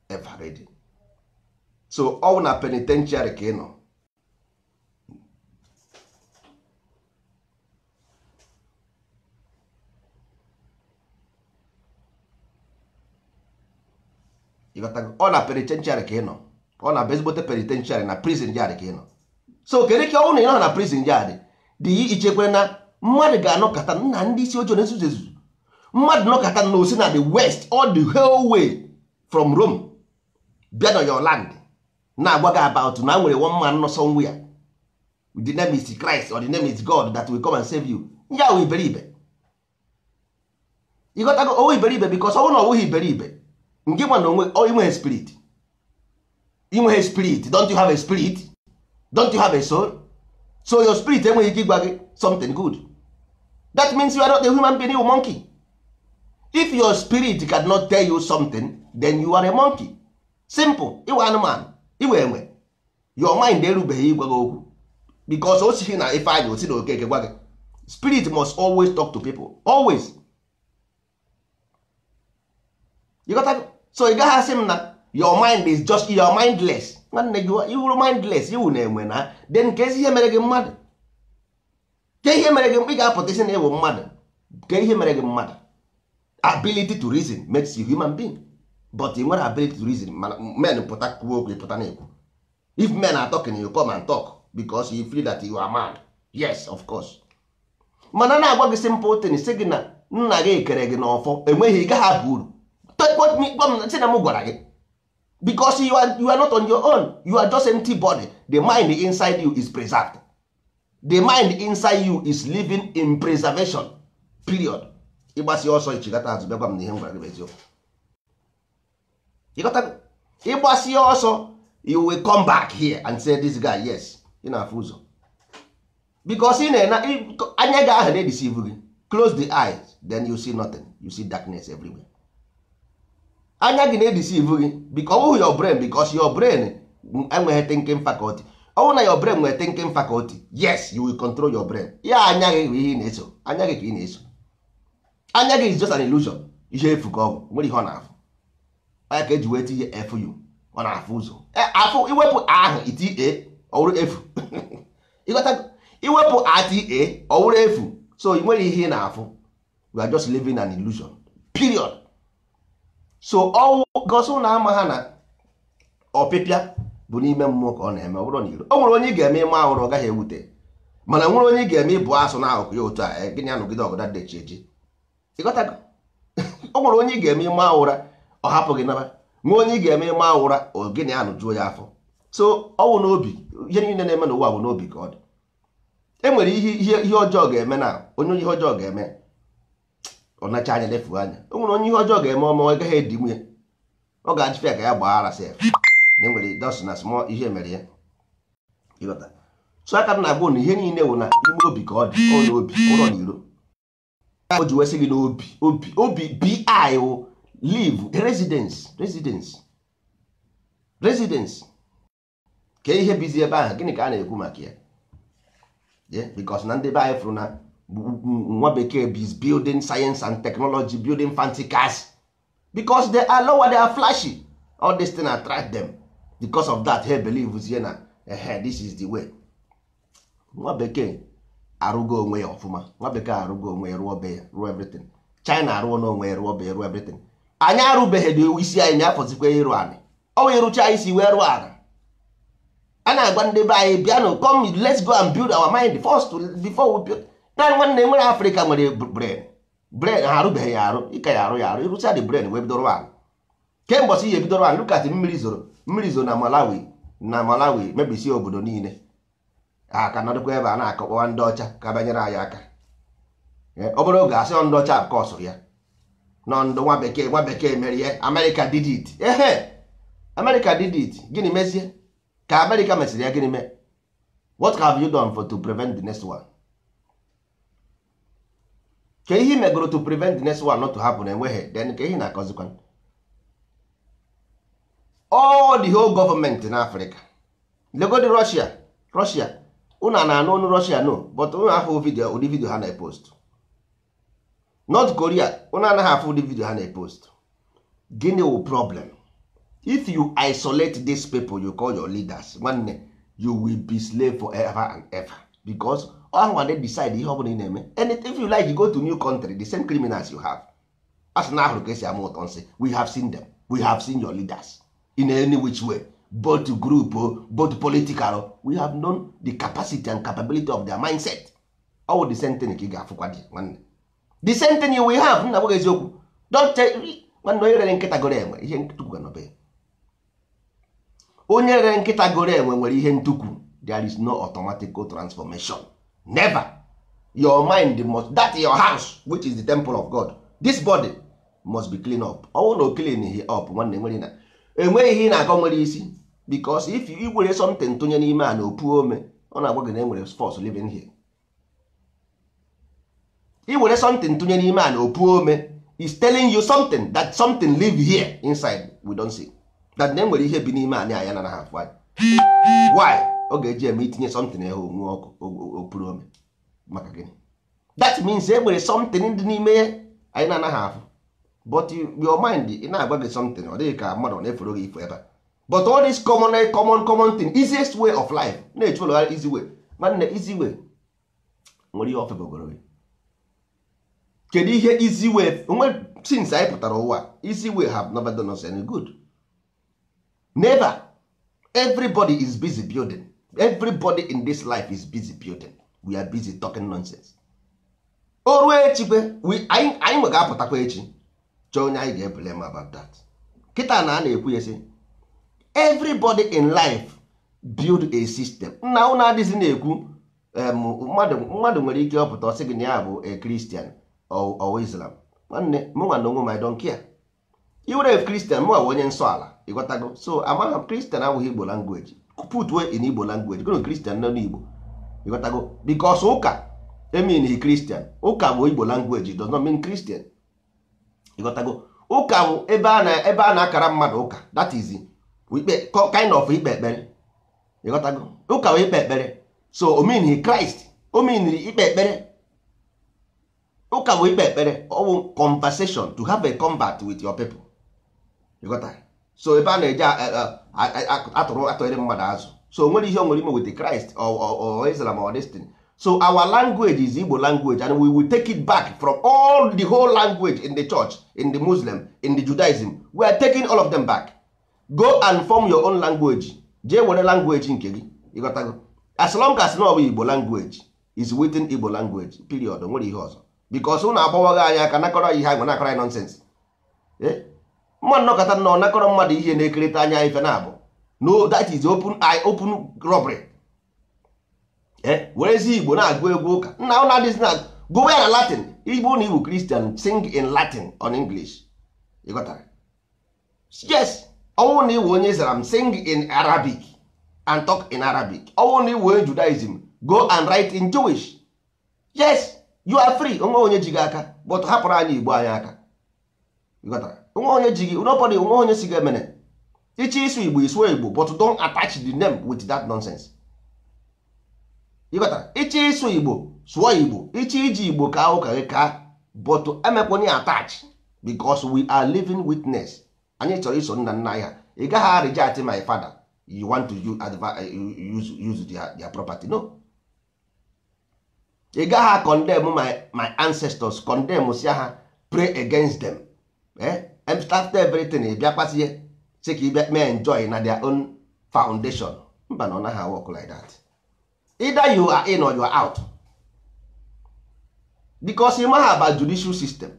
ever ready. So all na penitentiary ka ị nọ. Ọ na penitentiary ka ị nọ. Ọ na ezigbote penitentiary na prison yard ka ị nọ. So kedu ka ọ na ị nọ na prison yard dị ichekwere na mmadụ ga-anọkọta nna ndị isi ojii na-ezuzu ezuzu. Mmadụ nọkọta na osi na the west all the whole way from Rome bịa na your land na-agwa gị about na nwere one man nọ somewhere, the name is Christ or the name is God that will come and save you. Ya wụ iberibe. Ịghọtago? Owu iberibe because ọ bụrụ na ọ wụghị iberibe, nke nwa na onwe inweghị spirit. Inweghị spirit. Don't you have a spirit? Don't you have a soul? So your spirit enweghị ike ịgwa gị something good. That means you are not a human being, you are a monkey. If your spirit cannot tell you something, then you are a monkey. Simple. Iwe anụmanụ, iwe enwe. Your mind erubeghị ịgwa gị okwu because o sighi na ife anya o si na okeke gwa gị. Spirit must always talk to people. Always. You got that? So ị gaghị asị m na your mind is just, you are mindless. Nwanne gị, you were mindless, you na-enwe na then ka ezi ihe mere gị mmadụ. Ke ihe mere gị ị ga-apụta isi na ịwụ mmadụ. Ke ihe mere gị mmadụ. Ability to reason makes you human being. But ị nwere ability to reason, men pụta kwuo okwu, pụta na-ekwu. If men are talking, you come and talk because you feel that you are mad. Yes, of course. Mana na-agwa gị simple thing, sị gị na nna gị kere gị n'ọfọ, enweghị ị gaghị aba uru. Sị na m gwara gị. Because you are not on your own. You are just empty body. The mind inside you is preserved. The mind inside you is living in preservation. Period. Ịgbasi ọsọ ichigata azụ bịa gwa m na ihe m gwara gị bụ eziokwu. Ịgbasi ọsọ, you will come back here and say this guy, yes, ị na-afụ ụzọ. Because ị na anya gị ahụ na-edeceive gị. Close the eyes, then you see nothing. You see darkness everywhere. Anya gị na-edeceive gị because ọ your brain, because your brain enweghị thinking faculty. Ọ bụrụ na your brain nwere thinking faculty, yes, you will control your brain. Ya anya gị bụ ihe ị na-eso. Anya gị ka ị na-eso. Anya gị is just an illusion. Ihe efu ka ọ bụ, nwere ihe ọ na-afụ. Anya ka eji wee tinye fu, ọ na-afụ ụzọ. Afụ iwepụ ahụ ita ọ wụrụ efu. Iwepụ ata ọ wụrụ efu. So ị nwere ihe ị na-afụ. We are just living an illusion. Period. So ọwụ gosi na ama ha na ọpịpịa bụ n'ime mmụọ ka ọ na-eme, ọ bụrụ na iro. O nwere onye ị ga-eme ịma ahụrụ ọ gaghị ewute. Mana nwere onye ị ga-eme ịbụ asụ na akụkụ ya otu a, gịnị anọgide ọgụda dechi echi. Ịghọtago? O nwere onye ị ga-eme ịma ụra ọ hapụ gị naba. Nwee onye ị ga-eme ịma ụra ọ gịnị anụjuo ya afọ. So ọwụ n'obi, ihe niile na-eme n'ụwa bụ n'obi ka ọ dị. E nwere ihe ọjọọ ga-eme na onye ihe ọjọọ ga-eme ọ nacha anya lefuo anya. O nwere onye ihe ọjọọ ga-eme ọma ọ gaghị edi nwunye. Ọ ga-ajụfe ka ya gbaa ara sef. Na enwere dos na small ihe mere ya. Ịghọta? So aka m na-agwa na ihe niile wụ na ime obi ka ọ dị, ọ n'obi, ụrọ na iro. O ji wesị gị n'obi, obi, obi bi wụ live, residence, residence, residence. Ka ihe bizi ebe ahụ, gịnị ka a na-ekwu maka ya? Yeah, because na ndị be anyị fụrụ na nwa bekee is building science and technology, building fancy cars because they are lower, they are flashy. All this thing attract them. Because of that, he believes here na this is the way. Nwa bekee arụgo onwe ya ọfụma. Nwa bekee arụgo onwe ya, rụọ be ya, rụọ everything. China arụọ n'onwe ya, rụọ be ya, rụọ everything. Anyị arụbeghị dị isi anyị, ma afọzikwa ịrụ anị. Ọ wee rụcha isi wee rụọ ala. A na-agwa ndị be anyị, bịanụ, come, let's go and build our mind first before we build. Na nwanne, nwere Afrịka nwere brain, brain ha arụbeghị ya arụ. Ịka ya arụ ya arụ, ịrụcha the brain wee bidoro ala. Kemgbe ọsọ ihe bidoro ala, look at mmiri zoro, mmiri zoro na Malawi, na Malawi mebisie obodo niile. A ka nọdụkwa ebe a na-akọkpọwa ndị ọcha ka banyere anyị aka. Ọ bụrụ oge asị ndị ọcha ka ọ sụrụ ya nọ ndụ nwa bekee, nwa bekee mere ya. America did it. Ehe, America did it. Gịnị mezie ka America mesịrị ya? Gịnị mee? What have you done for to prevent the next one? Ka ihe megoro to prevent the next one not to happen? Enweghị. Then ka ihe na-akọzikwa all the whole government in Africa. Legodi Russia, Russia unu na-anụ ọnụ Russia, no, but unu afụ video, ụdị video ha na-epost. North Korea, unu anaghị afụ ụdị video ha na-epost. Gịnị wụ problem? If you isolate these people you call your leaders, nwanne, you will be slave forever and ever, because ahụ they decide ihe ọbụla ị na-eme. And if you like, you go to new country, the same criminals you have. Asị na ahụrụ ka esi ama ụtọ nsị. We have seen them. We have seen your leaders in any which way, both group, both political. We have known the capacity and capability of their mindset. All the same thing ka ị ga-afụkwa dị, nwanne, the same thing you will have. Nna gwa eziokwu. Don't tell, nwanne, onye rere nkịta goro enwe ihe ntukwu ga-anọbe. Onye rere nkịta goro enwe nwere ihe ntukwu. There is no automatic transformation, never. Your mind must, that your house, which is the temple of God, this body must be clean up. Ọnwụ na o clean he up, nwanne, nwere na enweghị ihe ị na-akọ nwere isi, because if you were something tụnye n'ime a na opuo ome, ọ na-agwa gị na enwere force living here. I were something tụnye n'ime a na opuo ome is telling you something, that something live here inside we don't see, that na enwere ihe bi n'ime anyị, anya na afụ anyị. Why ọ ga-eji eme itinye something ehe onwe ọkụ opuru ome? Maka gịnị? That means e nwere something dị n'ime ya anyị na-anaghị afụ. But your mind ị na-agwa gị something, ọ dịghị ka mmadụ na-eforo gị ifo ebe a. But all this common, common, common thing, easiest way of life, na-echu ụlọ easy way. Nwanne, easy way nwere ihe ofebogoro gị? Kedu ihe easy way onwe? Since anyị pụtara ụwa, easy way have never done us any good, never. Everybody is busy building. Everybody in this life is busy building. We are busy talking nonsense. O ruo echi kwe, anyị nwe ga-apụtakwa echi chọọ onye anyị ga-eblame about that. Kịta na a na-ekwu ya sị everybody in life build a system. Nna, ụnụ adịghị na-ekwu mmadụ nwere ike ọpụta ọsị gị na ya bụ a Christian or Islam. Nwanne, mụnwa na onwe m, I don't care. I were a Christian, mụnwa bụ onye nsọ ala, ịghọtago? So amaghị m, Christian abụghị Igbo language. Put way in Igbo language, gụrụ Christian nọ n'Igbo, ịghọtago? Because ụka emean Christian. Ụka bụ Igbo language, does not mean Christian, ịghọtago? Ụka bụ ebe a na-akara mmadụ ụka. That is ikpe, kind of ikpe ekpere, ịghọtago? Ụka bụ ikpe ekpere. So o mean Christ, o mean ikpe ekpere. Ụka bụ ikpe ekpere. Ọ bụ conversation, to have a combat with your people, ịghọta? So ebe a na-eje atụrụ atụnyere mmadụ azụ. So o nwere ihe o nwere ime with the Christ or Islam or this thing. So our language is Igbo language, and we will take it back from all the whole language in the church, in the Muslim, in the Judaism. We are taking all of them back. Go and form your own language. Jee were language nke gị, ịghọtago? As long as na ọ bụ Igbo language is within Igbo language, period. Nwere ihe ọzọ, because ụnụ agbawaghị anyị aka nakọrọ ihe anyị nakọrọ anyị nonsense. Mmadụ nọkọta nnọọ nakọrọ mmadụ ihe na-ekerịta anya ife na abụ. No, that is open eye, open robbery. Werezi Igbo na-agụ egwu ụka, nna, ụnụ adịghị na gụwa ya na Latin. Igbo na Igbo Christian sing in Latin on English, ịghọtara? Yes. Ọnwụ na iwe onye Islam, sing in Arabic and talk in Arabic. Ọnwụ na iwe onye Judaism, go and write in Jewish. Yes, you are free. Onwe onye ji gị aka, but hapụrụ anyị Igbo anyị aka, ịghọtara? Onwe onye ji gị? Nobody. Onwe onye si gị emene. Ichi isu Igbo, isuo Igbo, but don't attach the name with that nonsense, ịghọtara? Ichi ịsụ Igbo, sụọ Igbo. Ichi iji Igbo ka ụka gị ka, but emekwana attach, because we are living witness. Anyị chọrọ iso nna nna anyị ha. Ị gaghị reject my father. You want to use their property? No. Ị gaghị condemn my ancestors, condemn si ha, pray against them, eh? After everything ị bịa kpasie sị ka ị bịa mee enjoy na their own foundation. Mba, na ọ naghị work like that. Either you are in or you are out, because ị maghị about judicial system.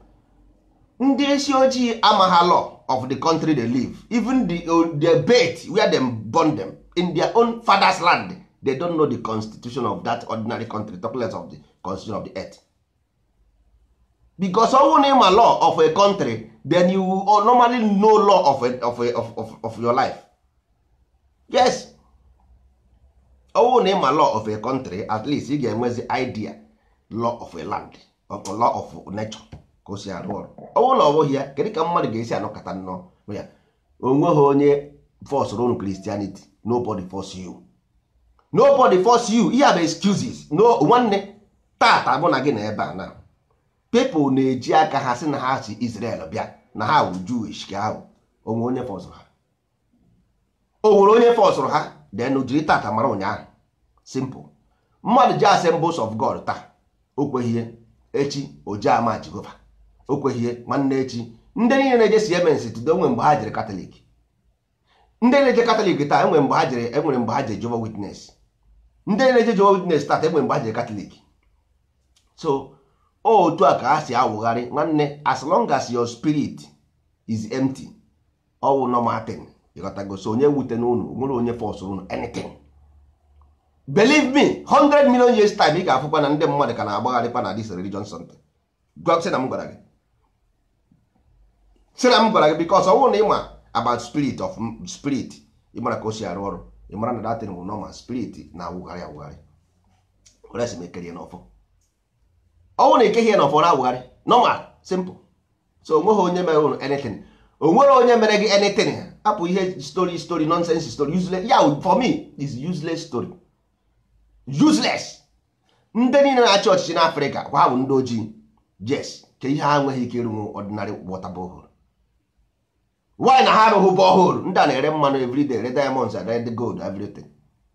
Ndị isi ojii amagha law of the country they live. Even the birth where them born them in their own father's land, they don't know the constitution of that ordinary country, talk less of the constitution of the earth. Because ọnwụ na ịma law of a country, then you will normally know law of, a, of, a, of, of, of your life. Yes, ọnwụ na ịma law of a country, at least ị ga-enwezi idea law of a land, of law of nature, ka o si arụ ọrụ. Ọnwụ na ọ bụghị ya, kedu ka mmadụ ga-esi anọkọta nnọọ ya? Onweghị onye force unu Christianity. Nobody force you, nobody force you. Ihe a bụ excuses. No, nwanne, tata mụ na gị na ebe a na people na-eji aka ha sị na ha si Israel bịa, na ha wụ Jewish, ka ahụ onwe onye fọsụrụ ha, o nwere onye fọsụrụ ha? Then jiri tata mara ụnyaahụ. Simple. Mmadụ ji Assemblies of God taa, o kweghị. Echi oje ama Jehova, o kweghị. Nwanne echi, ndị niile na-eje Siemens today, enwe mgbe ha jere Katọlik. Ndị na-eje Katọlik taa, enwere mgbe ha jere, enwere mgbe ha jere Jehovah Witness. Ndị na-eje Jehovah Witness taa, enwere mgbe ha jere Katọlik. So otu a ka ha si awụgharị. Nwanne, as long as your spirit is empty, ọwụ normal thing. Ịghọtago? So onye wute n'unu nwere onye force unu anything. Believe me, 100 million years time, ị ga-afụkwa na ndị mmadụ ka na-agbagharịkwa na this religion something. Gwa sị na m gwara gị, sị na m gwara gị, because ọ bụrụ na ị ma about spirit of spirit, ị mara ka o si arụ ọrụ, ị mara na that thing bụ normal. Spirit na-awụgharị awụgharị. Were sị m ekere ya n'ọfọ, ọ bụrụ na ekeghị ya n'ọfọ, na-awụgharị normal, simple. So onweghị onye mere unu anything, o nwere onye mere gị anything. Hapụ ihe story, story, nonsense story, useless. Yeah, for me is useless story, useless. Ndị niile na-achị ọchịchị n'Afrịka kwa ha bụ ndị ojii. Yes, ka ihe ha nweghị ike ịrụnwu ordinary water borehole. Why na ha arụghị borehole? Ndị a na-ere mmanụ everyday, ere diamonds, ere gold, everything.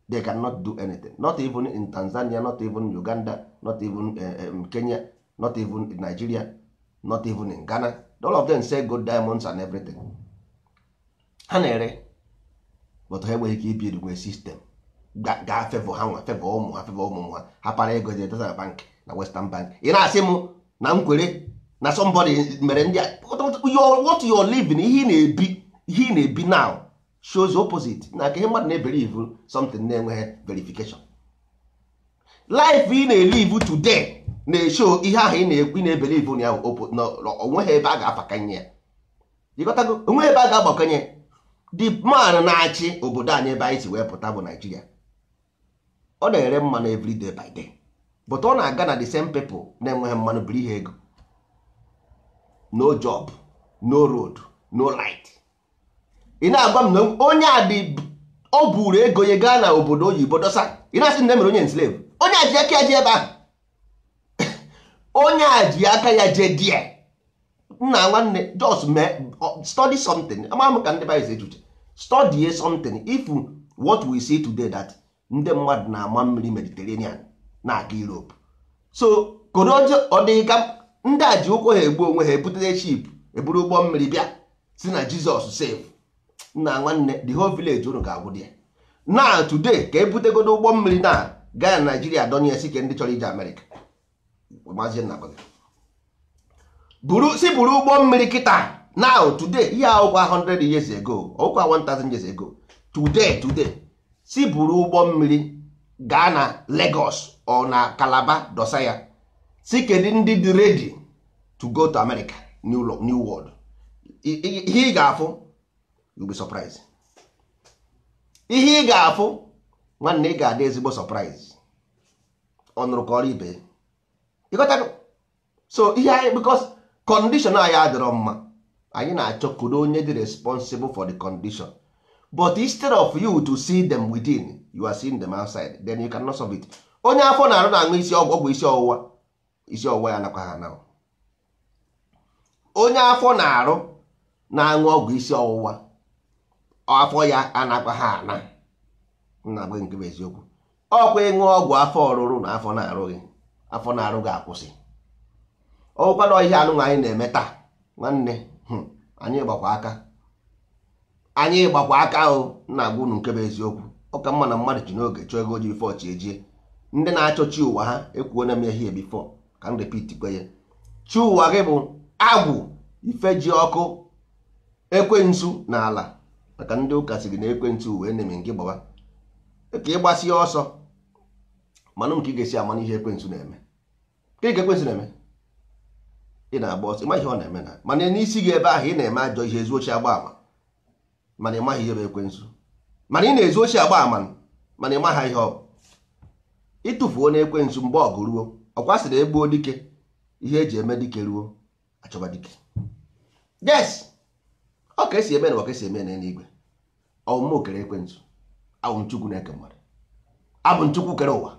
They cannot do anything, not even in Tanzania, not even Uganda, not even Kenya, not even in Nigeria, not even in Ghana. All of them sell gold, diamonds and everything ha na-ere, but ha enweghị ike ibi nwe system gaa favor ha nwa, favor ụmụ ha, favor ụmụ ha. Ha para ego je dosa na bank, na Western bank. Ị na-asị m na m kwere na somebody mere ndị a? What you are living, ihe ị na-ebi, ihe ị na-ebi now shows opposite. Na ka ihe mmadụ na-ebelieve something na-enweghị verification. Life ị na-elive today na-eshow ihe ahụ ị na-ekwu, ị na-ebelieve na ya. Onweghị ebe a ga-afakanye ya. Ịghọtago? Onweghị ebe a ga-agbakọnye. The man na-achị obodo anyị, ebe anyị si wee pụta bụ Naijiria, ọ na-ere mmanụ every day by day, but ọ na-aga na the same people na-enweghị mmanụ biri ihe ego. No job, no road, no light. Ị na-agwa m na onye a dị ọ buru ego ya gaa na obodo oyibo dosa, ị na-asị na emere onye enslave? Onye a ji aka ya ji ebe ahụ, onye a ji aka ya jee die. Nna, nwanne, just mee study something. Ama m ka ndị Bible eche uche. Study something. If what we see today, that ndị mmadụ na-ama mmiri Mediterranean na-aga Europe, so kodo ọ dị ka ndị a ji ụkwụ ha egbu onwe ha, ebutere ship, eburu ụgbọ mmiri bịa si na Jizọs save. Nna, nwanne, the whole village unu ga-agwụ dị na today. Ka ebutegodo ụgbọ mmiri na gaa na Naijiria, donye si ke ndị chọrọ ije Amerịka. Maazị nna gị buru si buru ụgbọ mmiri kịta now, today. Ihe akwụkwọ 100 years ago, ọkwa 1000 years ago, today, today, si buru ụgbọ mmiri gaa na Lagos ọ na Calabar, dosa ya, si kedu ndị dị ready to go to America, new world. Ihe ị ga-afụ, you'll be surprised. Ihe ị ga-afụ, nwanne, ị ga-adị ezigbo surprise. Ọ nụrụ ka ọrụ ibe. Ịghọtago? So ihe anyị, because condition anyị adịrọ mma, anyị na-achọ kedu onye dị responsible for the condition. But instead of you to see them within, you are seeing them outside, then you cannot solve it. Onye afọ na-arụ na-aṅụ isi ọgwụ, ọgwụ isi ọwụwa, isi ọwụwa ya nakwa ha na onye afọ na-arụ na-aṅụ ọgwụ isi ọwụwa, afọ ya anakwa ha ana. Nna gbe, nke bụ eziokwu, ọkwa ịṅụ ọgwụ afọ ọrụrụ na afọ na-arụ gị, afọ na-arụ gị akwụsị. Ọgwụkwa na ihe anụnwa anyị na-eme taa, nwanne. Anyị gbakwa aka, anyị gbakwa aka o. Na-agwa unu nke bụ eziokwu, ọ ka mma na mmadụ ji n'oge chọọ ego ji before chi ejie. Ndị na-achọ chi ụwa ha, ekwuona m ya here before, ka m repeat kwe ya. Chi ụwa gị bụ agwụ, ife ji ọkụ, ekwensu na ala. Maka ndị ụka sị gị na ekwensu wee na-eme nke gbaba ka ị gbasie ọsọ. Manụ nke ị ga-esi ama ihe ekwensu na-eme, ka ị ga ekwensu na-eme, ị na-agba ọsọ, ịma ihe ọ na-eme na mana n'isi gị ebe ahụ ị na-eme ajọ ihe, ezu ochi, agba ama, mana ị maghị ihe bụ ekwensu. Mana ị na-ezu ochi, agba ama, mana ị maghị ihe ọ bụ. Ịtụfuo na ekwensu mgbe ọgụ ruo, ọkwa sị na egbuo dike, ihe eji eme dike ruo, achọba dike. Yes, ọ ka esi eme na ka esi eme n'eluigwe. Ọmụmụ kere ekwensu, abụ m Chukwu na-eke mmadụ, abụ m Chukwu kere ụwa,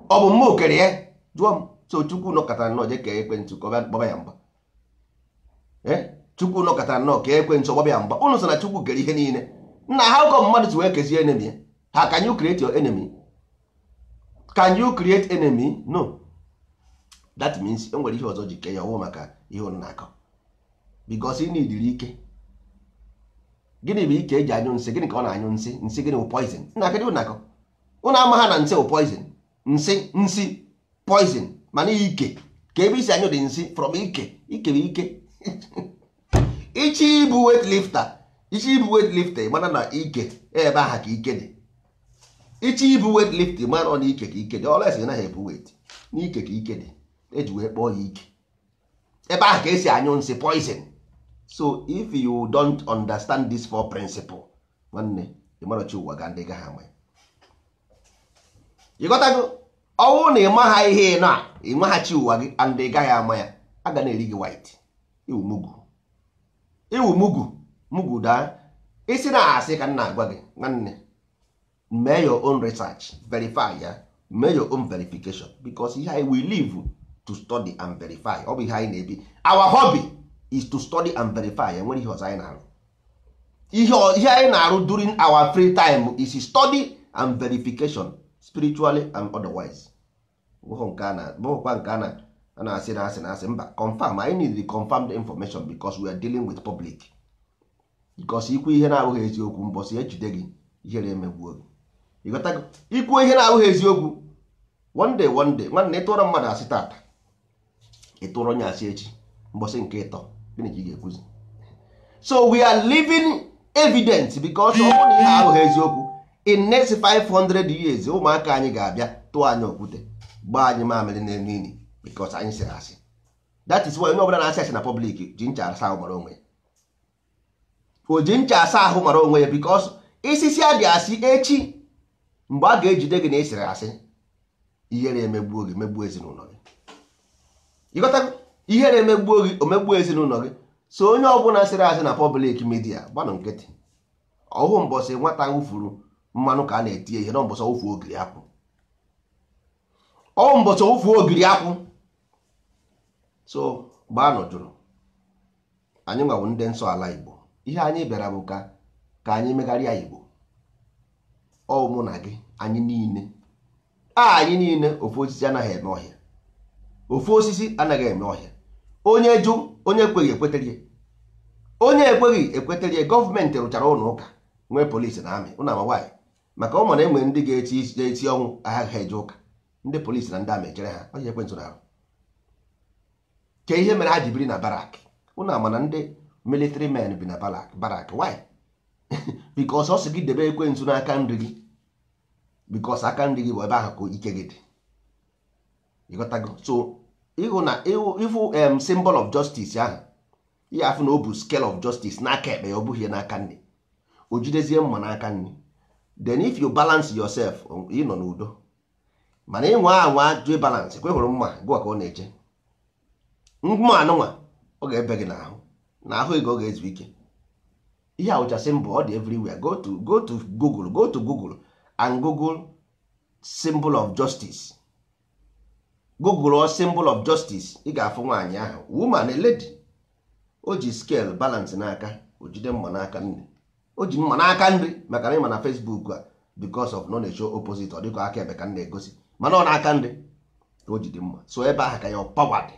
ọ bụ mmụọ kere ya. Jụọ m, so Chukwu nọkọtara nnọọ je kee ekwensu ka ọ bịa gbaba ya mgba? Chukwu nọkọtara nnọọ kee ekwensu, gbaba ya mgba? Ụnụ sị na Chukwu kere ihe niile. Nna, how come mmadụ si wee kezie enemy ya? Ha, can you create your enemy? Can you create enemy? No. That means e nwere ihe ọzọ ji kee ya, ọwụ maka ihe ụnụ na-akọ, because ị nidiri ike. Gịnị bụ ike eji anyụ nsị? Gịnị ka ọ na-anyụ nsị? Nsị gịnị bụ poison? Nna, kedụ ụnụ akọ? Ụnụ ama ha na nsị bụ poison? Nsị, nsị poison, mana ike ka ebe isi anyụ dị nsị from ike. Ike bụ ike. Ichi ibu weightlifter, ichi ibu weightlifter, mana na ike ebe ahụ ka ike dị. Ichi ibu weightlifter, mana ọ na ike ka ike dị. Ọlesi ị naghị ebu weight, n'ike ka ike dị, eji wee kpọọ ya ike. Ebe ahụ ka esi anyụ nsị poison. So if you don't understand this four principle, nwanne, ịmarachi ụwa ga ndị gaghị ama ya. Ịghọtago? Ọnwụ na ịma ha ihe na ịmaghachi ụwa gị and ị gaghị ama ya, a ga na-eri gị white. Iwu mugu, iwu mugu, mugu daa isi na asị ka m na-agwa gị. Nwanne, mee your own research, verify ya, mee your own verification, because ihe anyị, we live to study and verify. Ọ bụ ihe anyị na-ebi. Our hobby is to study and verify. Enwere ihe ọzọ anyị na-arụ? Ihe anyị na-arụ during our free time is study and verification, spiritually and otherwise. Bụghị nke a na bụghịkwa nke a na a na-asị na asị na asị mba. Confirm. Anyị need the confirmed information because we are dealing with public, because ikwu ihe na-abụghị eziokwu, mbọsị ejide gị, ihere emegbuo gị. Ịghọtago? Ikwu ihe na-abụghị eziokwu, one day, one day, nwanne, ịtụrụ mmadụ asị tata, ịtụrụ onye asị echi, mbọsị nke ịtọ, gịnị ka ị ga-ekwuzi? So we are living evidence, because ọ bụrụ na ihe abụghị eziokwu, in next 500 years, ụmụaka anyị ga-abịa tụọ anyị okwute, gbaa anyị mamịrị n'elu ili, because anyị sịrị asị. That is why onye ọbụla na-asị asị na public ji ncha asa ahụ mara onwe ya. O ji ncha asa ahụ mara onwe ya, because isisi adị asị echi, mgbe a ga-ejide gị na ịsịrị asị, ihere emegbuo gị, megbuo ezinụlọ gị. Ịghọtago? Ihere emegbuo gị, omegbuo ezinụlọ gị. So onye ọbụla sịrị asị na public media, gbanụ nkịtị. Ọhụ mbọsị nwata wụfuru mmanụ ka a na-etinye ihe na mbọsị wụfuo ogiri akwụ, ọhụ mbọsị wụfuo ogiri akwụ. So gbanụ jụrụ anyị nwawo ndị nsọ ala Igbo. Ihe anyị bịara bụ ka anyị megharịa Igbo. Ọ mụ na gị, anyị niile, anyị niile, ofu osisi anaghị eme ọhịa, ofu osisi anaghị eme ọhịa. Onye jụ, onye ekweghị ekweterie, onye ekweghị ekweterie. Gọọmenti rụchara ụlọ ụka, nwee polisi na army. Ụnụ ama nwaanyị maka ụmụ na enwe ndị ga-eti eti ọnwụ agha ha eje ụka, ndị polisi na ndị army echere ha. Onye ekwentị na-arụ ke ihe mere ha ji biri na barrack? Ụnụ ama na ndị military men bi na barrack. Barrack, why? Because ọ sị gị debe ekwentị n'aka nri gị, because aka nri gị bụ ebe ahụ ka ike gị dị. Ịghọtago? So ịhụ na ịfụ symbol of justice ahụ, ihe afụ na o bụ scale of justice n'aka ekpe ya, ọ bụghị n'aka nri. O jidezie mma n'aka nri. Then if you balance yourself, ị nọ n'udo. Mana ịnwa anwa jụ balance, kwe hụrụ mma gụwa ka ọ na-eche mma anụnwa, ọ ga-ebe gị n'ahụ, n'ahụ ị ga ọ ga-ezu ike. Ihe awụcha symbol, ọ dị everywhere. Go to Google, go to Google and google symbol of justice. Google or symbol of justice, ị ga-afụ nwaanyị ahụ, woman, a lady, o ji scale balance n'aka, o jide mma n'aka nri. O ji mma n'aka nri maka na ịma na Facebook a, because of nọ na-echo opposite, ọ dịka aka ebe ka m na-egosi, mana ọ n'aka nri ka o jide mma. So ebe ahụ ka ya power dị.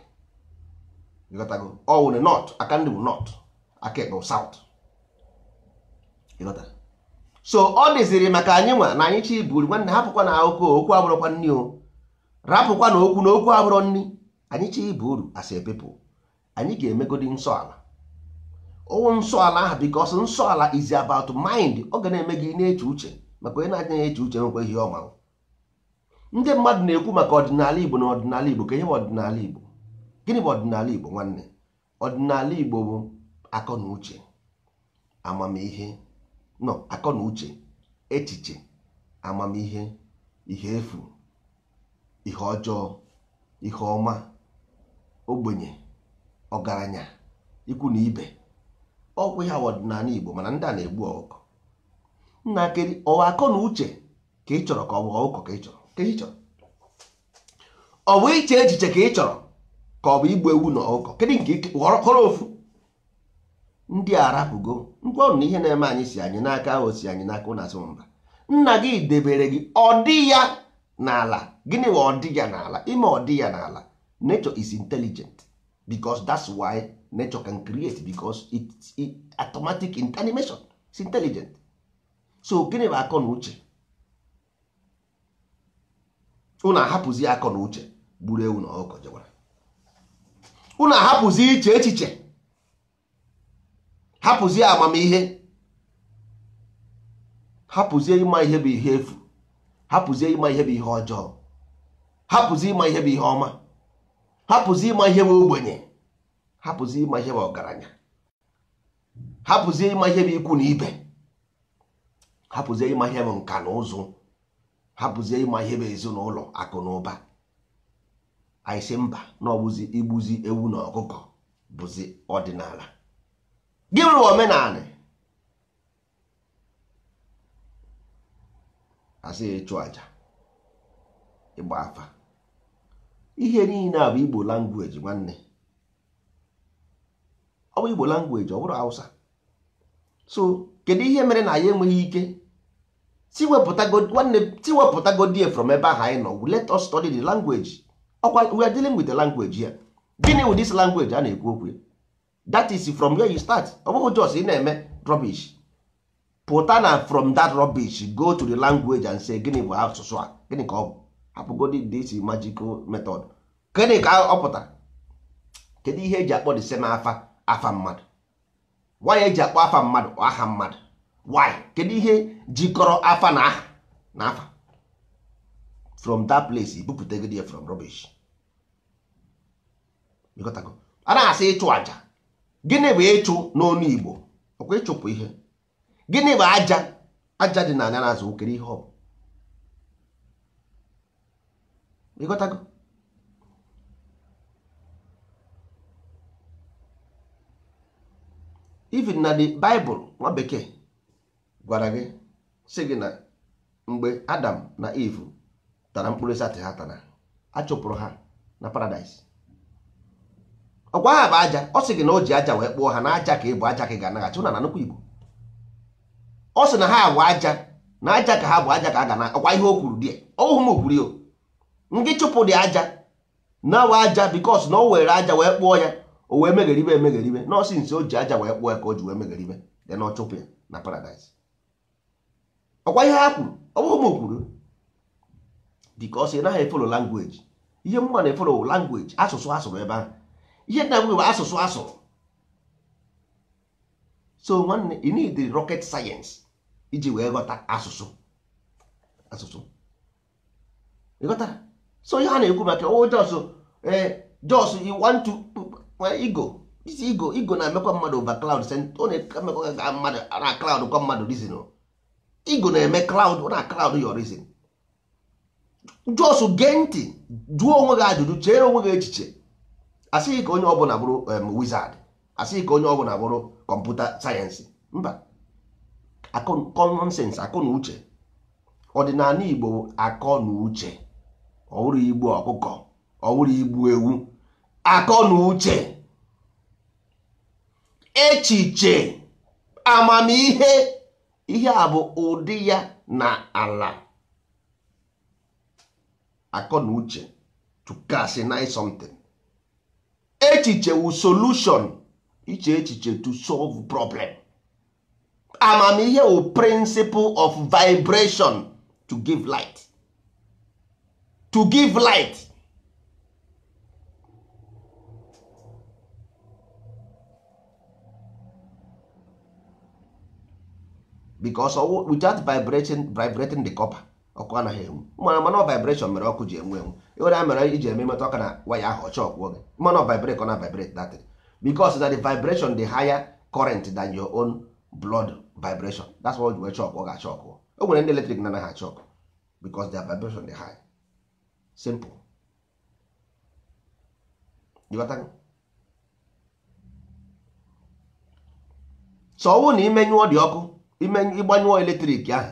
Ịghọtago? Ọ wụ not aka nri bụ not. Aka ekpe south. Ịghọtara? So ọ dịziri maka anyị nwa na anyị chi iburu nwanne, hapụkwa na akụkọ okwu abụrụkwa nni o, rapụkwa na okwu na okwu abụrọ nni. Anyị chi ibu uru as a people, anyị ga-emegodi nsọ ala. Ọwụ nsọ ala ahụ, because nsọ ala is about mind. Ọ ga na-eme gị na-eche uche, maka onye na-anya eche uche nwekwa ihe ọma. Ndị mmadụ na-ekwu maka ọdịnala Igbo na ọdịnala Igbo, ka ihe bụ ọdịnala Igbo? Gịnị bụ ọdịnala Igbo nwanne? Ọdịnala Igbo bụ akọ na uche, amamihe, no, akọ na uche, echiche, amamihe, ihe efu, ihe ọjọọ, ihe ọma, ogbenye, ọgaranya, ikwu na ibe. Ọkwụ ihe ọdịnala Igbo. Mana ndị a na-egbu ọkụkọ nna keri. Ọwa akọ na uche ka ị chọrọ, ka ọ bụ ọkụkọ ka ị chọrọ? Ka ị chọrọ ọ bụ iche echiche ka ị chọrọ, ka ọ bụ igbu ewu na ọkụkọ? Kedu nke họrọ ofu? Ndị a arapụgo ngwa ọrụ na ihe na-eme anyị si anyị n'aka ahụ, si anyị n'aka. Ụnụ asị mba, nna gị debere gị ọdị ya n'ala. Gịnị bụ ọdị ya n'ala? Ime ọdị ya n'ala, nature is intelligent, because that's why nature can create, because it's it, automatic animation is intelligent. So gịnị bụ akọ na uche? Unu ahapụzi akọ na uche, gburu ewu na ọkụkọ jewara. Unu ahapụzi iche echiche, hapụzie amamihe, hapụzie ịma ihe bụ ihe efu, hapụzie ịma ihe bụ ihe ọjọọ, hapụzie ịma ihe bụ ihe ọma, hapụzie ịma ihe bụ ogbenye, hapụzie ịma ihe bụ ọgaranya, hapụzie ịma ihe bụ ikwu na ibe, hapụzie ịma ihe bụ nka na ụzụ, hapụzie ịma ihe bụ ezinụlọ, akụ na ụba. Anyị sị mba, na ọbụzi igbuzi ewu na ọkụkọ bụzi ọdịnala. Gịnị bụ omenala? Asị ịchụ aja, ịgba afa, ihe niile a bụ Igbo language nwanne. Ọ bụ Igbo language, ọ bụrụ Hausa. So kedu ihe mere na anyị enweghị ike nwanne tiwepụtagodie from ebe ahụ anyị nọ? Let us study the language. Ọkwa we are dealing with the language here. Gịnị with this language a na-ekwu okwu ya? That is from where you start. Ọ bụghị just ị na-eme rubbish, pụta na from that rubbish, go to the language and say, gịnị bụ asụsụ a? Gịnị ka ọ bụ? Hapụgodi this magical method. Gịnị ka ọ pụtara? Kedu ihe eji akpọ the same afa, afa mmadụ? Why eji akpọ afa mmadụ aha mmadụ? Why? Kedu ihe jikọrọ afa na aha na afa? From that place ibupụtagodi ya from rubbish. Ịghọtago? A na-asị ịchụ aja. Gịnị bụ ịchụ n'ọnụ Igbo? Ọkwa ịchụpụ ihe. Gịnị bụ aja? Aja dị n'anya na-azụ okere ihe ọ bụ. Ịghọtago? Even na the Bible, nwa bekee gwara gị sị gị na mgbe Adam na Eve tara mkpụrụ osisi ha tara, a chụpụrụ ha na paradise. Ọkwa ha bụ aja. Ọ sị gị na o ji aja wee kpụọ ha, na aja ka ị bụ, aja ka ị ga-anaghachi. Ụna na nnukwu Igbo, ọ sị na ha bụ aja, na aja ka ha bụ, aja ka a ga na. Ọkwa ihe o kwuru dị ọhụụ m kwuru yo, ndị chụpụ dị aja na wa aja, because na o were aja wee kpụọ ya, o wee megheribe emegheribe. Nọọsị nsi o ji aja wee kpụọ ya ka o ji wee megheribe, then ọ chụpụ ya na paradise. Ọkwa ihe ha kwuru, ọ bụghị m kwuru, because ị naghị efolo language. Ihe mma na-efolo language, asụsụ asụrụ ebe ahụ. Ihe nna m bụ asụsụ asụrụ. So nwanne, you need the rocket science iji wee ghọta asụsụ asụsụ. Ịghọtara? So ihe a na-ekwu maka o just you want to ego, this ego, ego na-emekwa mmadụ over cloud. Ọ na-emekwa ka mmadụ na cloud kwa mmadụ reason. Ego na-eme cloud, ọ na cloud your reason. Just gee ntị, jụọ onwe gị ajụjụ, chere onwe gị echiche. Asịghị ka onye ọbụla bụrụ wizard, asịghị ka onye ọbụla bụrụ kọmputa sayensị, mba. Common sense, akọ na uche. Ọdịnala Igbo bụ akọ na uche. Ọ bụrụ igbu ọkụkọ, ọ bụrụ igbu ewu, akọ na uche, echiche, amamihe. Ihe a bụ ụdị ya na ala. Akọ na uche to calcine something. Echiche wu solution Iche echiche to solve problem. Amamihe wụ principle of vibration to give light. To give light. Because without vibrating the copper, ọkụ anaghị enwu. Mana vibration mere ọkụ ji enwu enwu. Ịwere ya mere iji eme metụ ọka na waya ahụ ọchọ ọkwụọ gị. Mana vibrate ọ na vibrate that thing. Because that the vibration the higher current than your own blood vibration. That's why you chọk ọ ga-achọk. O nwere ndị eletrik na anaghị achọk because their vibration dị high. Simple. You got that? So ọ bụrụ na imenyụọ dị ọkụ, ịgbanyụọ eletrik ahụ,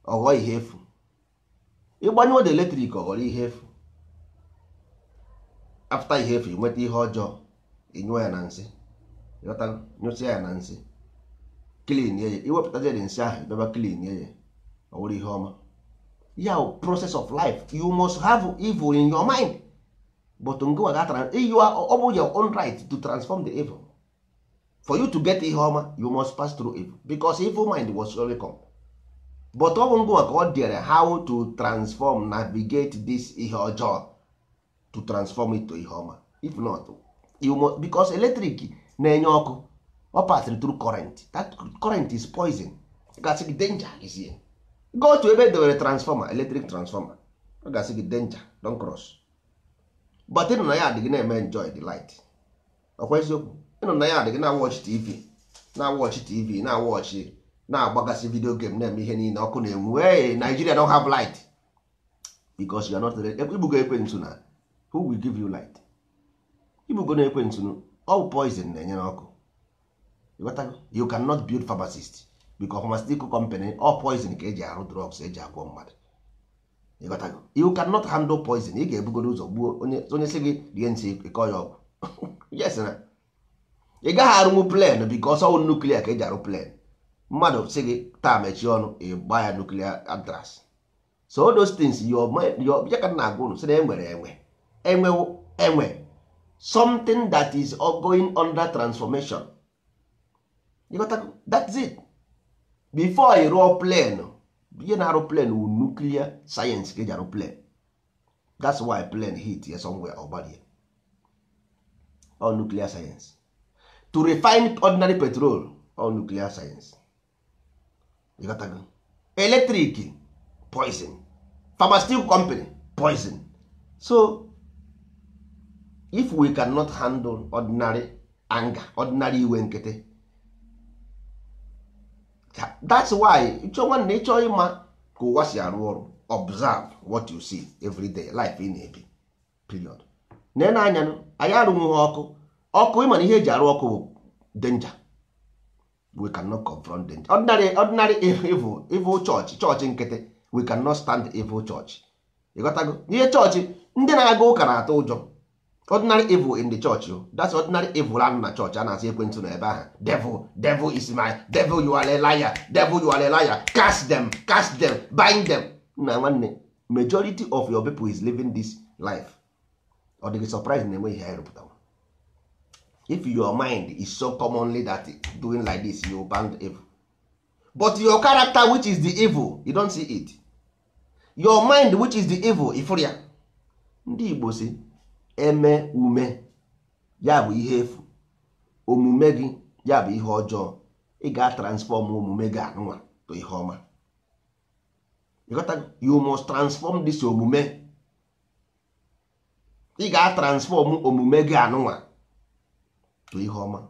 ọ ghọọ ihe efu. Ịgbanyụọ dị eletrik ọ ghọrọ ihe efu. After ihe efu, ị nweta ihe ọjọọ, ị nyụọ ya na nsị. Nyụsịa ya na nsị, clean ya, iwepụtazie dị nsị ahụ, bịaba clean ya, ọ wụrụ ihe ọma. Ya process of life, you must have evil in your mind. But ngwa ga you are ọ bụ your own right to transform the evil. For you to get ihe ọma, you must pass through evil, because evil mind was surely come. But ọ bụ ngwa ka ọ dịrị how to transform, navigate this ihe ọjọọ to transform it to ihe ọma. If not, you must, because electric na-enye ọkụ, ọ passịrị through current. That current is poison. Gasị gị danger is here. Go to ebe edewere transformer, electric transformer, ọ ga-asị gị danger, don't cross. But ịnọ na ya adịghị na-eme enjoy the light. Ọkwa eziokwu, ịnọ na ya adịghị na-watch TV, na-watch TV, na-watch, na-agbagasị video game, na-eme ihe niile, ọkụ na-enwu. Hey, Nigeria don't have light because you are not ready. Ibugo ekwentị na who will give you light? Ibugo na ekwentị, all poison na-enye n'ọkụ. You cannot build pharmacist because pharmaceutical company all poison ka eji arụ drugs eji agwọ mmadụ. You cannot handle poison. Ị ga-ebugodo ụzọ gbuo onye sị gị rie nsị ịkọ ya ọgwụ. Yes na ị gaghị arụnwu plen because ọ nuclear ka eji arụ plen. Mmadụ sị gị taa mechie ọnụ, ị gba ya nuclear address. So all those things your mind, your ya ka na-agwa unu sị na enwere enwe enwe enwe something that is going under transformation. You got that? That's it. Before you rụọ plane, ihe na-arụ plane wu nuclear science ka eji arụ plane. That's why plane hit ya somewhere or gbarie. All nuclear science. To refine ordinary petrol, all nuclear science. You got that? Electric, poison. Pharmaceutical company, poison. So if we cannot handle ordinary anger, ordinary iwe nkịtị, that's why ịchọ nwanne ịchọ ịma ka ụwa si arụ ọrụ, observe what you see every day, life ị na-ebi, period. Nene anya anyị arụnwughị ọkụ. Ọkụ ịma na ihe eji arụ ọkụ bụ danger. We cannot confront danger. Ordinary evil church, chọọchị nkịtị, we cannot stand evil church. Ịghọtago? Ihe chọọchị ndị na-aga ụka na-atụ ụjọ. Ordinary evil in the church, that's ordinary evil anụ na church a na-asị ekwentị na ebe ahụ. Devil, devil is my devil, you are a liar, devil, you are a liar, cast them, bind them. Na nwanne, majority of your people is living this life. Ọ dịghị surprise na enweghị ihe anyị rụpụtara. If your mind is so commonly that doing like this, you bound evil. But your character, which is the evil, you don't see it. Your mind, which is the evil, ifuria. Ndị Igbo si eme ume ya bụ ihe efu, omume gị ya bụ ihe ọjọọ. Ị ga-transform omume gị anụnwa to ihe ọma. You must transform this omume. Ị ga-transform omume gị anụnwa to ihe ọma.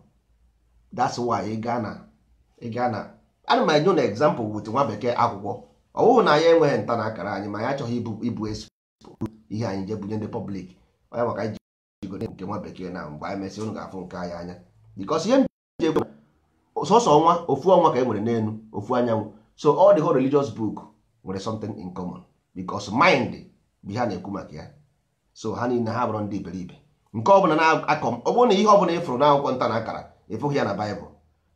That's why ị gaa na ana m enye na example with nwa bekee akwụkwọ. Ọ bụghị na ya enweghị nta na akara anyị, ma ya achọghị ibu esi ihe anyị je bunye ndị public. Onye maka anyị jigo nke nwa bekee na mgbe anyị mesịrị unu ga-afụ nke anyị anya. Because ihe nje sọsọ ọnwa ofu ọnwa ka e nwere n'elu ofu anyanwụ. So all the whole religious book nwere something in common because mind bụ ihe a na-ekwu maka ya. So ha niile ha bụrụ ndị iberibe. Nke ọbụla na-akọ, ọ bụrụ na ihe ọbụla ịfụrụ n'akwụkwọ nta na akara ịfụghị ya na Baịbụl,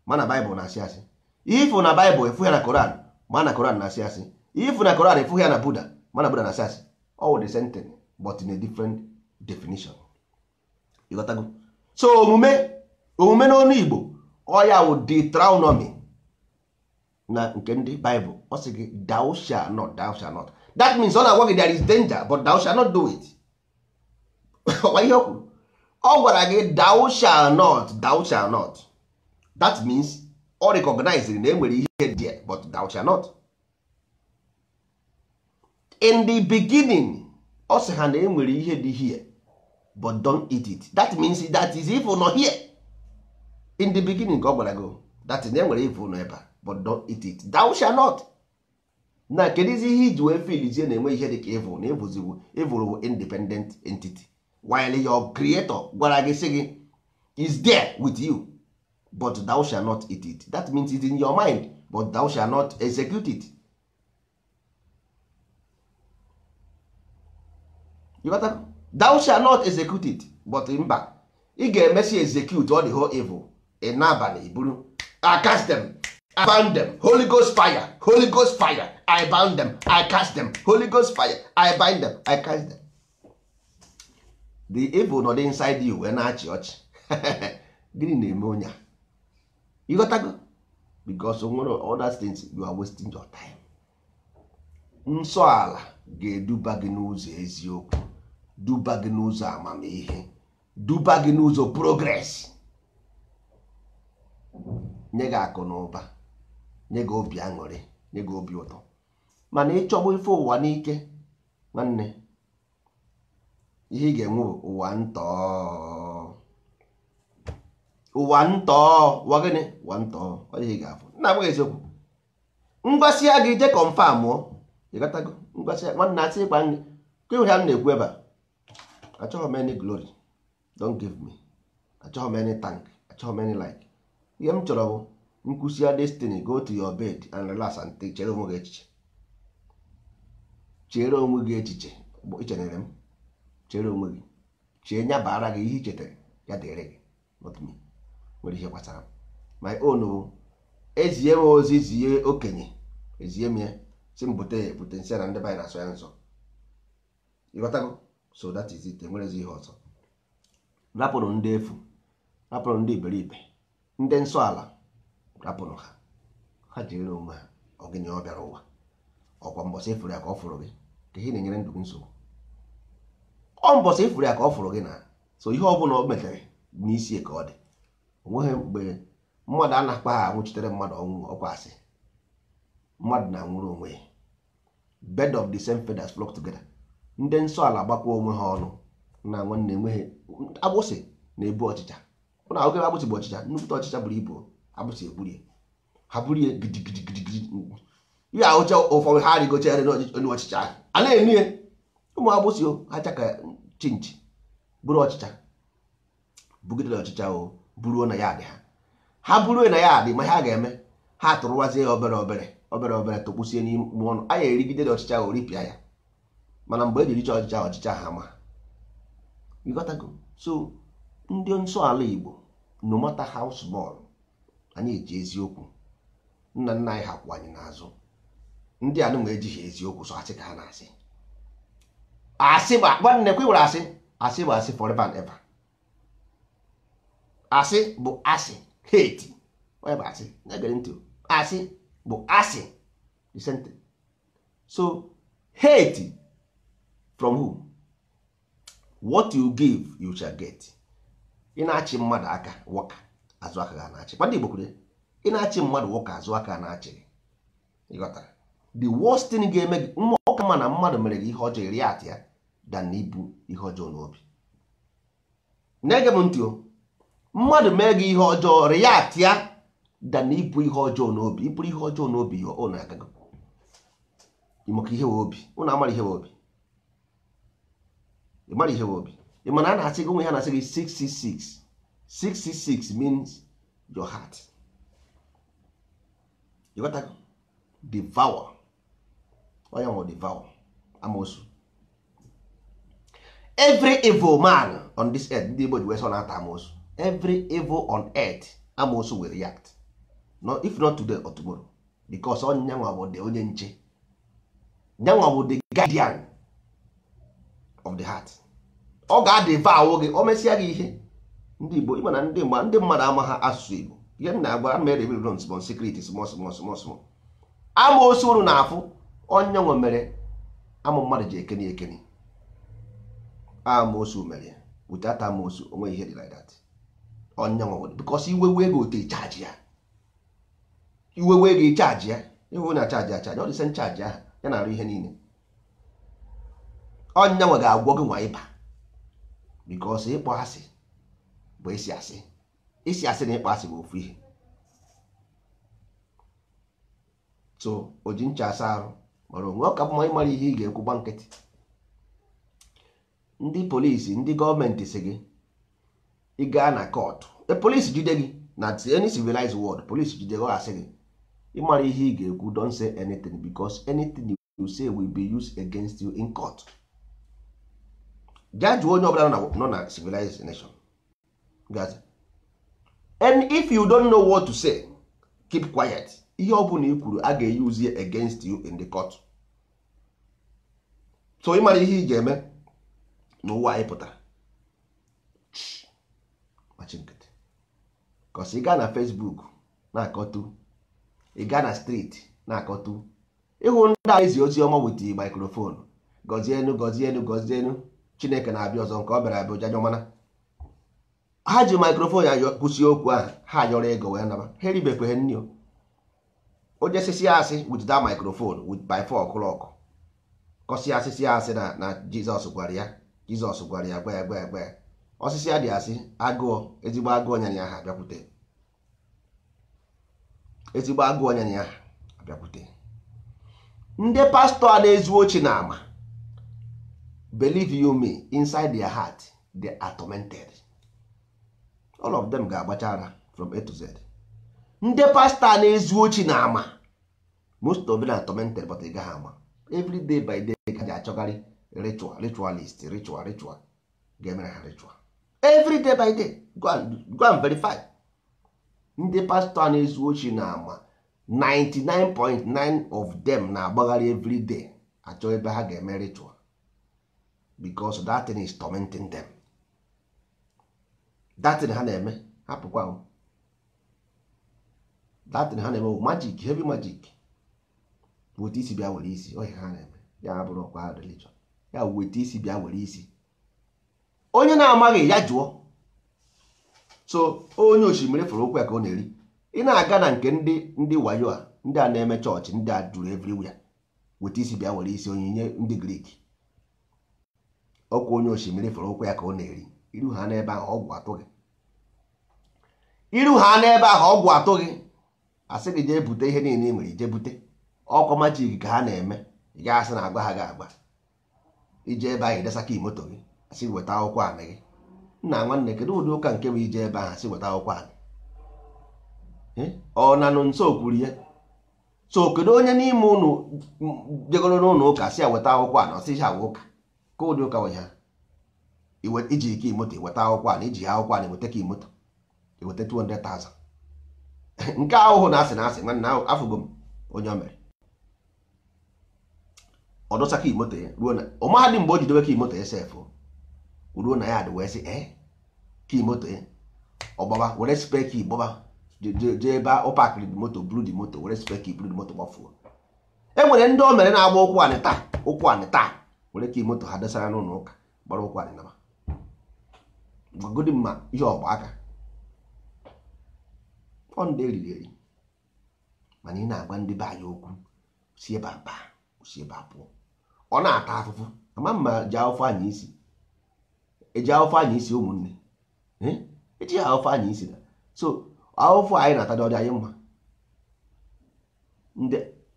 ma na Baịbụl na-asị asị. Ihe ịfụrụ na Baịbụl ịfụghị ya na Koran, ma na Koran na-asị asị. Ihe ịfụrụ na Koran ịfụghị ya na Buddha, ma na Buddha na-asị asị. All the same thing but in a different definition. You got to go. So omume Omume n'onu Igbo ọ ya wụ Deuteronomy na nke ndị Bible. Ọ sị gị thou shall not, thou shall not. That means ọ na-agwa gị there is danger, but thou shall not do it. Ọkwa ihe o kwuru, ọ gwara gị thou shall not, thou shall not. That means ọ recognize na e nwere ihe there, but thou shall not. In the beginning ọ sị ha na e nwere ihe dị here, but don't eat it. That means that is evil nọ here. In the beginning ka ọ gwara gị that is na e nwere evil nọ ebe a, but don't eat it, thou shall not. Na kedụzi ihe iji wee filizie na-enwe ihe dị ka evil, na evilziwu evil bụ independent entity, while your creator gwara gị sị gị is there with you, but thou shall not eat it. That means it's in your mind, but thou shall not execute it. You got that? Thou shall not execute it, but mba, ị ga-emesi execute all the whole evil in n'abalị buru. I cast them, I bound them, Holy Ghost fire, Holy Ghost fire, I bound them, I cast them, Holy Ghost fire, I bind them, I cast them. The evil nọ inside you wee na-achị ọchị. Gịnị na-eme onye a? You got that? Because nwere other things, you are wasting your time. Nsọ ala ga-eduba gị n'ụzọ eziokwu, duba gị n'ụzọ amamihe, duba gị n'ụzọ progress, nye gị akụ na ụba, nye gị obi aṅụrị, nye gị obi ụtọ. Mana ịchọgbu ife ụwa n'ike, nwanne, ihe ị ga-enwe bụ ụwa ntọọ. Ụwa ntọọ, ụwa gịnị? Ụwa ntọọ. Ọ ihe ị ga-afụ. Nna agbaghị eziokwu. Ngwasịa gị je confirm mụọ. Ịghọtago? Ngwasịa nwanne asị ịgba nri. Ka ịhụrụ ya m na-ekwu ebe a. Achọghị m any glory. Don't give me. Achọghị m any thank. Achọghị m any like. Ihe m chọrọ bụ nkwụsịa destiny, go to your bed and relax and think. Chere onwe gị echiche. Chere onwe gị echiche. Ichenere m. Chere onwe gị. Chee nya baara gị ihe i chetara ya dịrị gị. Not me. Nwere ihe gbasara m. My own bụ ezie m ozi zie okenye ezie m ya si m bute ya ebute nsị na ndị be anyị na-asọ ya nsọ. Ịghọtago? So that is it. Enwerezi ihe ọzọ. Rapụrụ ndị efu, rapụrụ ndị iberibe, ndị nsọ ala, rapụrụ ha. Ha jere onwe ha. Ọgịnị ọ bịara ụwa? Ọkwa mbọsị efuru ya ka ọ fụrụ gị, ka ihe na-enyere ndụ gị nsogbu. Ọ mbọsị efuru ya ka ọ fụrụ gị na so ihe ọ bụla o metere n'isi ka ọ dị. Onweghị mgbe mmadụ a na-akpa ha anwụchitere mmadụ ọnwụ, ọkwa asị. Mmadụ na-anwụrụ onwe ya. Bed of the same feathers flock together. Ndị nsọ ala gbakwa onwe ha ọnụ na nwanne enweghị agbụsị na-ebu ọchịcha. Ụna ahụke agbụsị bụ ọchịcha, nnukwute ọchịcha buru ibu, agbụsị egburie ha burie gidigidigidi. Ihe ahụcha ụfọdụ ha rigochere n'elu ọchịcha ahụ a na-enu ya. Ụmụ agbụsị o ha chaka chinchi buru ọchịcha, bugidere ọchịcha o buruo na ya dị ha. Ha buruo na ya dị, ma ha ga-eme ha tụrụwazie ya obere obere obere obere tụkpụsie n'ime ọnụ. A ya erigidere ọchịcha ahụ ripịa ya. Mana mgbe e ji richa ọchịcha, ọchịcha ha ma. Ịghọtago? So ndị nsọ ala Igbo, no matter how small, anyị eji eziokwu. Nna nna anyị ha kwụ anyị n'azụ. Ndị anụnwa ejighị eziokwu, so asị ka ha na-asị. Asị bụ nwanne kwe nwere asị. Asị bụ asị forever and ever. Asị bụ asị, hate. Onye bụ asị? Na-egere ntị. Asị bụ asị. The same thing. So hate from who? What you give, you shall get. Ị na-achị mmadụ aka wọka, azụ aka ga na-achị. Ndị Igbo kwuru ya. Ị na-achị mmadụ wọka, azụ aka na-achị gị. Ịghọtara? The worst thing ga-eme gị, ọka ma na mmadụ mere gị ihe ọjọọ, react ya than ibu ihe ọjọọ n'obi. Na-ege m ntị o. Mmadụ mee gị ihe ọjọọ, react ya than ibu ihe ọjọọ n'obi. Iburu ihe ọjọọ n'obi, your own agago. Maka ihe wee obi. Unu amara ihe wee obi. Ị mara ihe wee obi. Ị mana a na-asị gị onwe ha na-asị gị 666. 666 means your heart. You got that? Devour. Onye nwere devour. Amosu. Every evil man on this earth, ndị Igbo ji wee sọ na-ata amosu. Every evil on earth, amosu will react. No, if not today or tomorrow. Because onye nwa bụ the onye nche. Nyanwa bụ the guardian of the heart. Ọ ga-adevour gị, o mesịa gị ihe. Ndị Igbo, ịma na ndị mmadụ ama ha asụsụ Igbo. Ihe m na-agwa m mere reveal small secret, small small small small. Amoosu unu na-afụ onye nwe mere amụ mmadụ ji ekeni ekeni. Amoosu mere ya. Without amoosu onwe ihe dị like that. Onye nwe because iwe wee gị ote chaji ya. Iwe wee gị chaji ya. Iwe na chaji achaji ọ dị sen chaji ahụ ya na-arụ ihe niile. Onye nwe ga-agwọ gị nwa ịba because ịkpọ asị bụ isi asị. Isi asị na ịkpọ asị bụ ofu ihe. So o ji ncha asa arụ mara onwe ọ ka mma ịmara ihe ị ga-ekwu gba nkịtị. Ndị polisi, ndị gọọmenti si gị ị gaa na kọtụ, polisi jide gị na any civilized world, polisi jide gị ọ asị gị ịmara ihe ị ga-ekwu, don't say anything because anything you say will be used against you in court. Jaa jụọ onye ọbụla nọ na civilized nation. And if you don't know what to say, keep quiet. Ihe ọ bụla i kwuru a ga-use against you in the court. So ị mara ihe ị ga-eme n'ụwa anyị pụtara. Machi nkịtị. Cause ị gaa na Facebook na-akọtu, ị gaa na street na-akọtu, ịhụ ndị a ezi ozi ọma with microphone, gọzienu gọzienu gọzienu, Chineke na-abịa ọzọ nke ọ bịara abịa ụjajọ mana ha ji microphone ya kwụsị okwu ahụ, ha yọrọ ego wee naba, ha eribekweghị nri o. Onye sisi asị with that microphone with by 4 o'clock kọsị asịsị asị na Jizọs gwara ya, Jizọs gwara ya gwa ya gwa ya gwa ya. Osisi adị asị agụọ, ezigbo agụọ nyanya ya ha abịakwute. Ezigbo agụọ nyanya ya ha abịakwute. Ndị pastọ a na-ezu ochi na ama, believe you me, inside their heart they are tormented. All of them ga-agbacha ara from A to Z. Ndị pastọ a na-ezu ochi na ama, most of them are tormented, but ị gaghị ama. Every day by day ka ji achọgarị ritual, ritualist, ritual, ritual ga-emere ha ritual every day by day. Go and verify. Ndị pastọ a na-ezu ochi na ama, 99.9 of them na-agbagharị every day achọ ebe ha ga-eme ritual because that thing is tormenting them. That thing ha na-eme hapụkwa, that thing ha na-eme magic, heavy magic. Weta isi bịa were isi, ọ ihe ha na-eme ya bụrụ ọkwa religion ya weta isi bịa were isi. Onye na-amaghị ya jụọ. So onye osimiri fụrụ okwu ya ka ọ na-eri. Ị na-aga na nke ndị wayo a, ndị a na-eme chọọchị, ndị a juru everywhere, weta isi bịa were isi, onyinye ndị Grik. Ọkwa onye osimiri fụrụ okwu ya ka ọ na-eri. Iru ha n'ebe ahụ ọgwụ atụ gị, iru ha n'ebe ahụ ọgwụ atụ gị, asị gị jee bute ihe niile ị nwere, jee bute. Ọkwa majik ka ha na-eme, ị ga-asị na agwa ha ga-agba. Ije ebe ahụ idesa ka moto gị, asị gị weta akwụkwọ anị gị. Nna nwanne, kedu ụdị ụka nke bụ ije ebe ahụ asị weta akwụkwọ anị? Ọ nanụ nso kwuru ya. So kedu onye n'ime ụnụ jegoro n'ụlọ ụka sị ya weta akwụkwọ anị, ọsị ya agwa ụka? Ka ụdị ụka nwe ha iji ike moto iweta akwụkwọ anị, iji akwụkwọ anị weta ka moto iweta 200,000. Nke ahụhụ na asị na asị nwanne afụgo m onye o mere. Ọ dọsa ka moto ya ruo na ọ mahadị mgbe o jidewe ka moto ya sef ruo na ya dị wee sị ee ka moto ya ọgbaba were spare key gbaba jee ebe ọ pakịrị moto buru di moto were spare key buru di moto gbafuo. E nwere ndị o mere na-agba ụkwụ anị taa, ụkwụ anị taa, were ka moto ha dosara n'ụlọ ụka gbara ụkwụ anị naba. Gwagodi mma ihe ọgba aka ọ ndị eriri eri. Mana ị na-agwa ndị be anyị okwu si ebe a baa, si ebe a pụọ, ọ na-ata afụfụ. Ama mma ji afụfụ anya isi, eji afụfụ anya isi ụmụnne, eji afụfụ anya isi. So ahụfụ anyị na-ata dị ọdị anyị mma.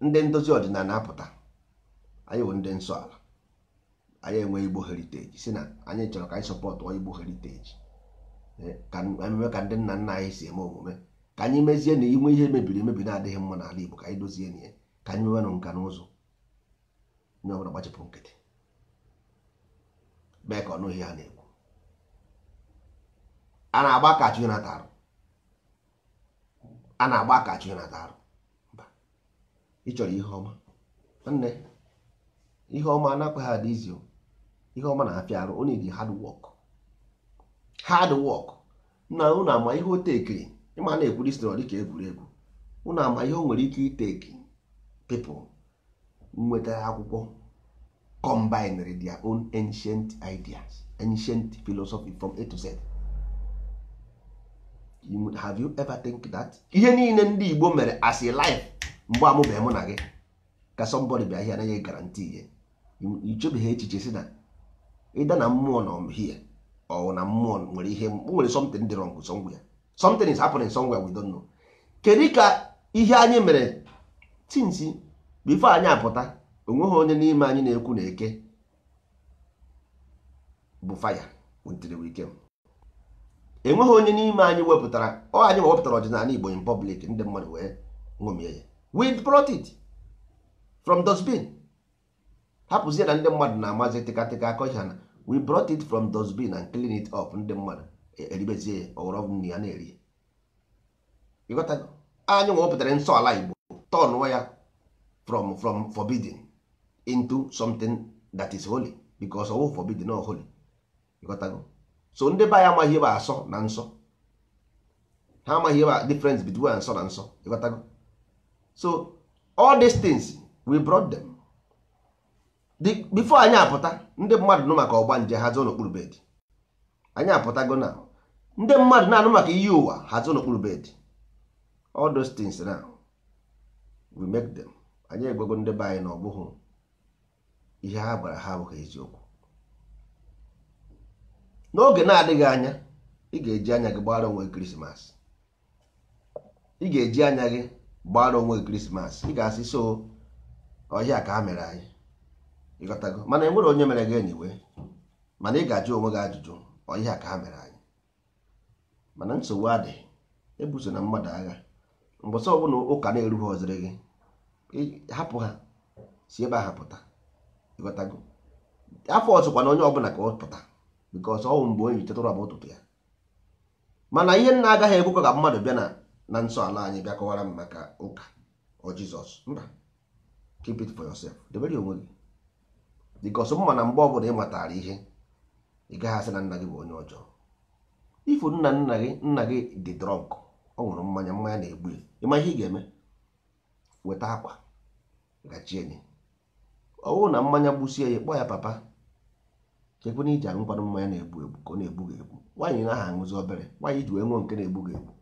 Ndị ndozi ọdịnala apụta, anyị bụ ndị nsọ ala, anyị enwe Igbo heritage, si na anyị chọrọ ka anyị sọpọtụ Igbo heritage, ka ememe ka ndị nna nna anyị si eme omume, ka anyị mezie na inwe ihe mebiri emebi na-adịghị mma n'ala Igbo, ka anyị dozie na ya, ka anyị mewenụ nka na ụzụ. Onye ọbụla gbachipụ nkịtị mee ka ọnụ ihe ha na-ekwu. A na-agba ka achụ na arụ, a na-agba ka achụ na arụ. Mba, ị chọrọ ihe ọma nwanne, ihe ọma anakwaghị adị izi. Ihe ọma na-afịa arụ, only the hard work, hard work. Na unu ama ihe o tekiri ịma na-ekwu this thing, dịka egwuregwu. Unu ama ihe o nwere ike iteki people nwetara akwụkwọ combined their own ancient ideas, ancient philosophy from A to Z. Have you ever think that ihe niile ndị Igbo mere as a life mgbe amụbeghị mụ na gị, ka somebody bịa here anaghị guarantee ihe ichebeghị echiche si na ịda na mmụọ nọ here, or na mmụọ nwere ihe, nwere something dị wrong somewhere, something is happening somewhere we don't know. Kedu ka ihe anyị mere since before anyị apụta? Onweghị onye n'ime anyị na-ekwu na eke bụ fire until we came. Enweghị onye n'ime anyị wepụtara ọ anyị wepụtara ọdịnala Igbo in public, ndị mmadụ wee ṅomie ya. We brought it from dustbin. Hapụzie na ndị mmadụ na-amazi tịkatịka akọ ihe na we brought it from dustbin and clean it up, ndị mmadụ eribezie ya, ọghọrọ nri ya na-eri. Ịghọtago? Anyị wepụtara nsọ ala Igbo, turnụọ ya from forbidden into something that is holy, because ọwụ forbidden or holy. Ịghọtago? So ndị be anyị amaghị ebe asọ na nsọ, ha amaghị ebe difference between nsọ na nsọ. Ịghọtago? So all these things, we brought them. Before anyị apụta, ndị mmadụ nụ maka ọgbanje, ha zoo n'okpuru bed. Anyị apụtago na ndị mmadụ na-anụ maka iyi ụwa, ha zoo n'okpuru bed. All those things now, we make them. Anyị egwego ndị be anyị na ọ bụghị ihe ha gwara ha abụghị eziokwu. N'oge na-adịghị anya, ị ga-eji anya gị gbara onwe Christmas. Ị ga-eji anya gị gbara onwe gị Christmas. Ị ga-asị so ọhịa ka ha mere anyị. Ịghọtago? Mana enwere onye mere gị enyiwe, mana ị ga-ajụ onwe gị ajụjụ, ọhịa ka ha mere anyị. Mana nsogbu adịghị, ebuso na mmadụ agha. Mbọsị ọbụla ụka na-erughị ọzịrị gị, hapụ ha, si ebe ahụ pụta. Ịghọtago? Afọ ọzọkwa na onye ọbụla ka ọ pụta, because ọwụ mgbe onye tetụrụ abụ ụtụtụ ya. Mana ihe nna agaghị ekwekwa ka mmadụ bịa na nsọ ala anyị bịa kọwara m maka ụka ọ Jizọs. Mba, keep it for yourself, debere onwe gị, because mma na mgbe ọbụla ị matara ihe, ị gaghị asị na nna gị bụ onye ọjọọ. Ifu nna nna gị, nna gị dị drunk, ọ ṅụrụ mmanya, mmanya na-egbu ya, ịma ihe ị ga-eme? Weta akwa gachie nye. Ọ bụrụ na mmanya gbusie ya, kpọọ ya, "Papa, chekwana iji aṅụkwanụ mmanya na-egbu egbu ka ọ na-egbu gị egbu. Nwaanyị naghị aṅụzi obere nwaanyị iji wee ṅụọ nke na-egbu gị egbu."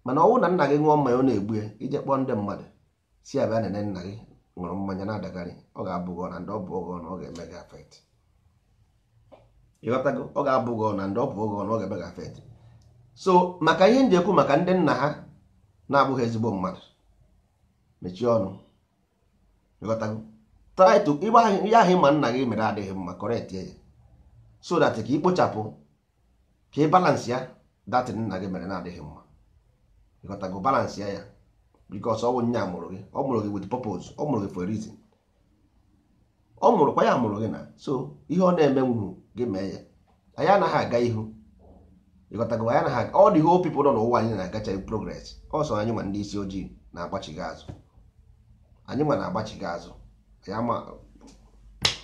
Mana ọ bụrụ na nna gị ṅụọ mmanya ọ na-egbu ya, ije kpọọ ndị mmadụ si abịa nene, nna gị ṅụrụ mmanya na-adagharị, ọ ga-abụ gị na ndị ọ bụ ọgọ na ọ ga-eme gị affect. Ịghọtago? Ọ ga-abụ gị na ndị ọ bụ ọgọ na ọ ga-eme gị affect. So maka ihe nji ekwu maka ndị nna ha na-abụghị ezigbo mmadụ, mechie ọnụ. Ịghọtago? Try to ihe ahụ ịma nna gị mere adịghị mma, correct ya, so that ka ị kpochapụ, ka ị balance ya that nna gị mere na-adịghị mma. Ịghọtago? Balance ya ya, because ọ bụ nya mụrụ gị. Ọ mụrụ gị with purpose, ọ mụrụ gị for a reason. Ọ mụrụ kwa ya mụrụ gị na so ihe ọ na-eme nwuru gị mee ya. Anyị anaghị aga ihu. Ịghọtago? Anyị anaghị. All the whole people nọ n'ụwa anyị na-agacha progress, ọsọ anyị nwa ndị isi ojii na-agbachighị azụ. Anyị nwa na-agbachighị azụ. Anyị ama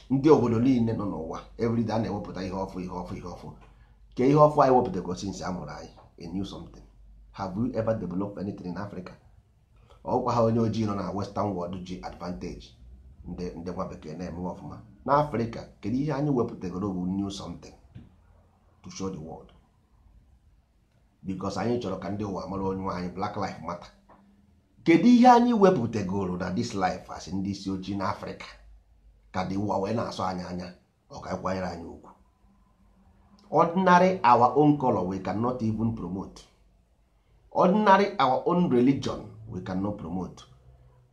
ndị obodo niile nọ n'ụwa, everyday a na-ewepụta ihe ọfụ, ihe ọfụ, ihe ọfụ. Ke ihe ọfụ anyị wepụtago since a mụrụ anyị? A new something? Have we ever developed anything in Africa? Ọkwa ha onye ojii nọ na western world ji advantage, ndị nwa bekee na-eme ọfụma n'Africa. Kedu ihe anyị wepụtagoro bụ new something to show the world? Because anyị chọrọ ka ndị ụwa mara onye anyị. Black Life Matter. Kedu ihe anyị wepụtagoro na this life as ndị isi ojii n'Africa ka dị ụwa wee na-asọ anyị anya, ọ ka kwanyere anyị ugwu? Ordinary our own color, we cannot even promote. Ordinary our own religion, we cannot promote.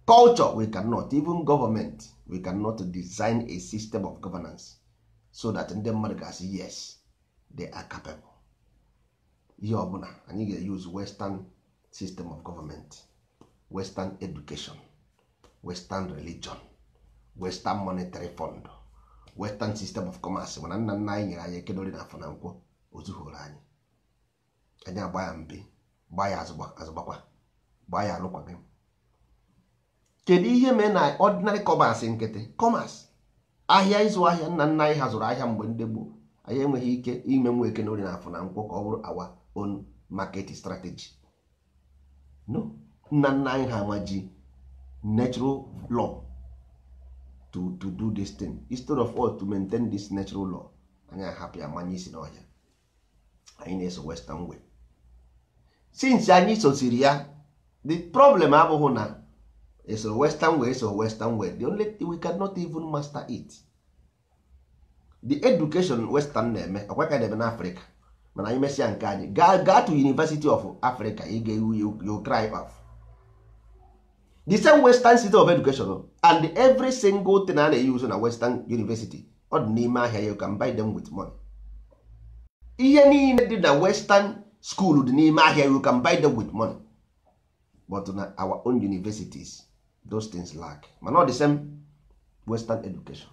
Culture, we cannot even. Government, we cannot design a system of governance so that ndị mmadụ ga-asị, "Yes, they are capable." Ihe ọbụla anyị ga-use western system of government, western education, western religion, western monetary fund, western system of commerce. Mana nna nna anyị nyere anyị ekedori na afọ na nkwọ ozughoro anyị. Anyị agba ya mbi, gbaa ya azụgbakwa, gbaa ya alụkwaghị. Kedu ihe mee na ordinary commerce nkịtị, commerce, ahịa, ịzụ ahịa, nna nna anyị ha zụrụ ahịa mgbe ndị gboo, anyị enweghị ike ime nwa ekenori na afọ na nkwọ ka ọ bụrụ our own? market strategy. No, nna nna anyị ha nwa ji natural law to do this thing. Instead of us to maintain this natural law, anyị ahapụ ya manye isi n'ọhịa. Anyị na-eso western way. Since anyị sosiri ya, the problem abụghị na eso western way, eso western way, the only thing, we cannot even master it. The education western na-eme ọkwa ka na-eme n'Africa, mana anyị mesịa nke anyị gaa to University of Africa, ị ga you cry off. The same western system of education and every single thing a na-use na western university, ọ dị n'ime ahịa. You can buy them with money. Ihe niile dị na western school dị n'ime ahịa, you can buy them with money. But na our own universities, those things lack. Mana ọ the same western education.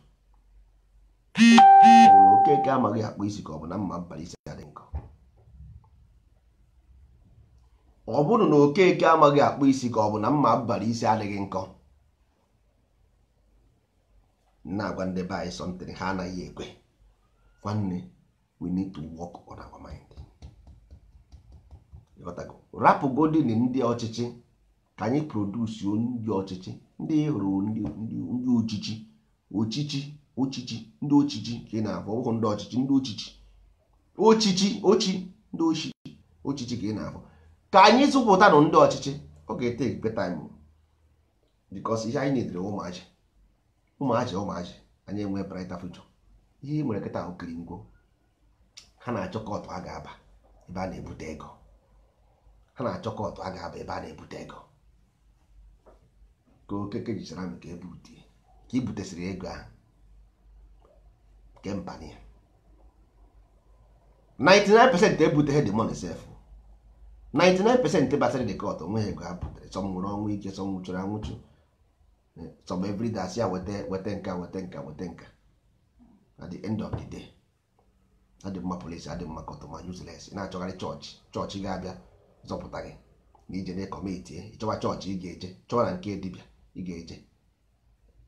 Ọ bụ na Okeke amaghị akpụ isi, ka ọ bụ na mma mbara isi adị nkọ. Ọ bụrụ na Okeke amaghị akpụ isi, ka ọ bụ na mma mbara isi adịghị nkọ. Na-agwa ndị be anyị something ha anaghị ekwe. Nwanne, we need to work on our mind. Ịghọtago? Rapụgodin ndị ọchịchị ka anyị produce ndị ọchịchị, ndị hụrụ ndị ochichi ochichi ochichi, ndị ochichi ka ị na-afụ ọhụụ, ndị ọchịchị, ndị ochichi ochichi ochi, ndị ochi ochichi ka ị na-afụ. Ka anyị zụpụtanụ ndị ọchịchị. Ọ ga-ete ekpe time, because ihe anyị nedere ụmụazị, ụmụazị, ụmụazị anyị enwe brighter future. Ihe ị nwere kịta okiri ngwo ha na-achọ kọtụ a ga-aba ebe a na-ebute ego. Ha na-achọ kọtụ a ga-aba ebe a na-ebute ego, ka Okeke jichara m ka ebute, ka i butesịrị ego ahụ nke mpani ya. 99% ebuteghe the money sef. 99% batara the court, onweghị ego ha butere. Some nwụrụ ọnwụ ike, some nwụchuru anwụchu, some everyday asị ya weta, weta nka, weta nka, weta nka. At the end of the day, adị mma polisi, adị mma court, ma useless. Ị na-achọgharị chọọchị, chọọchị ga-abịa zọpụta gị na ije na commit. Ịchọwa chọọchị ị ga-eje, chọwa na nke dibịa ị ga-eje.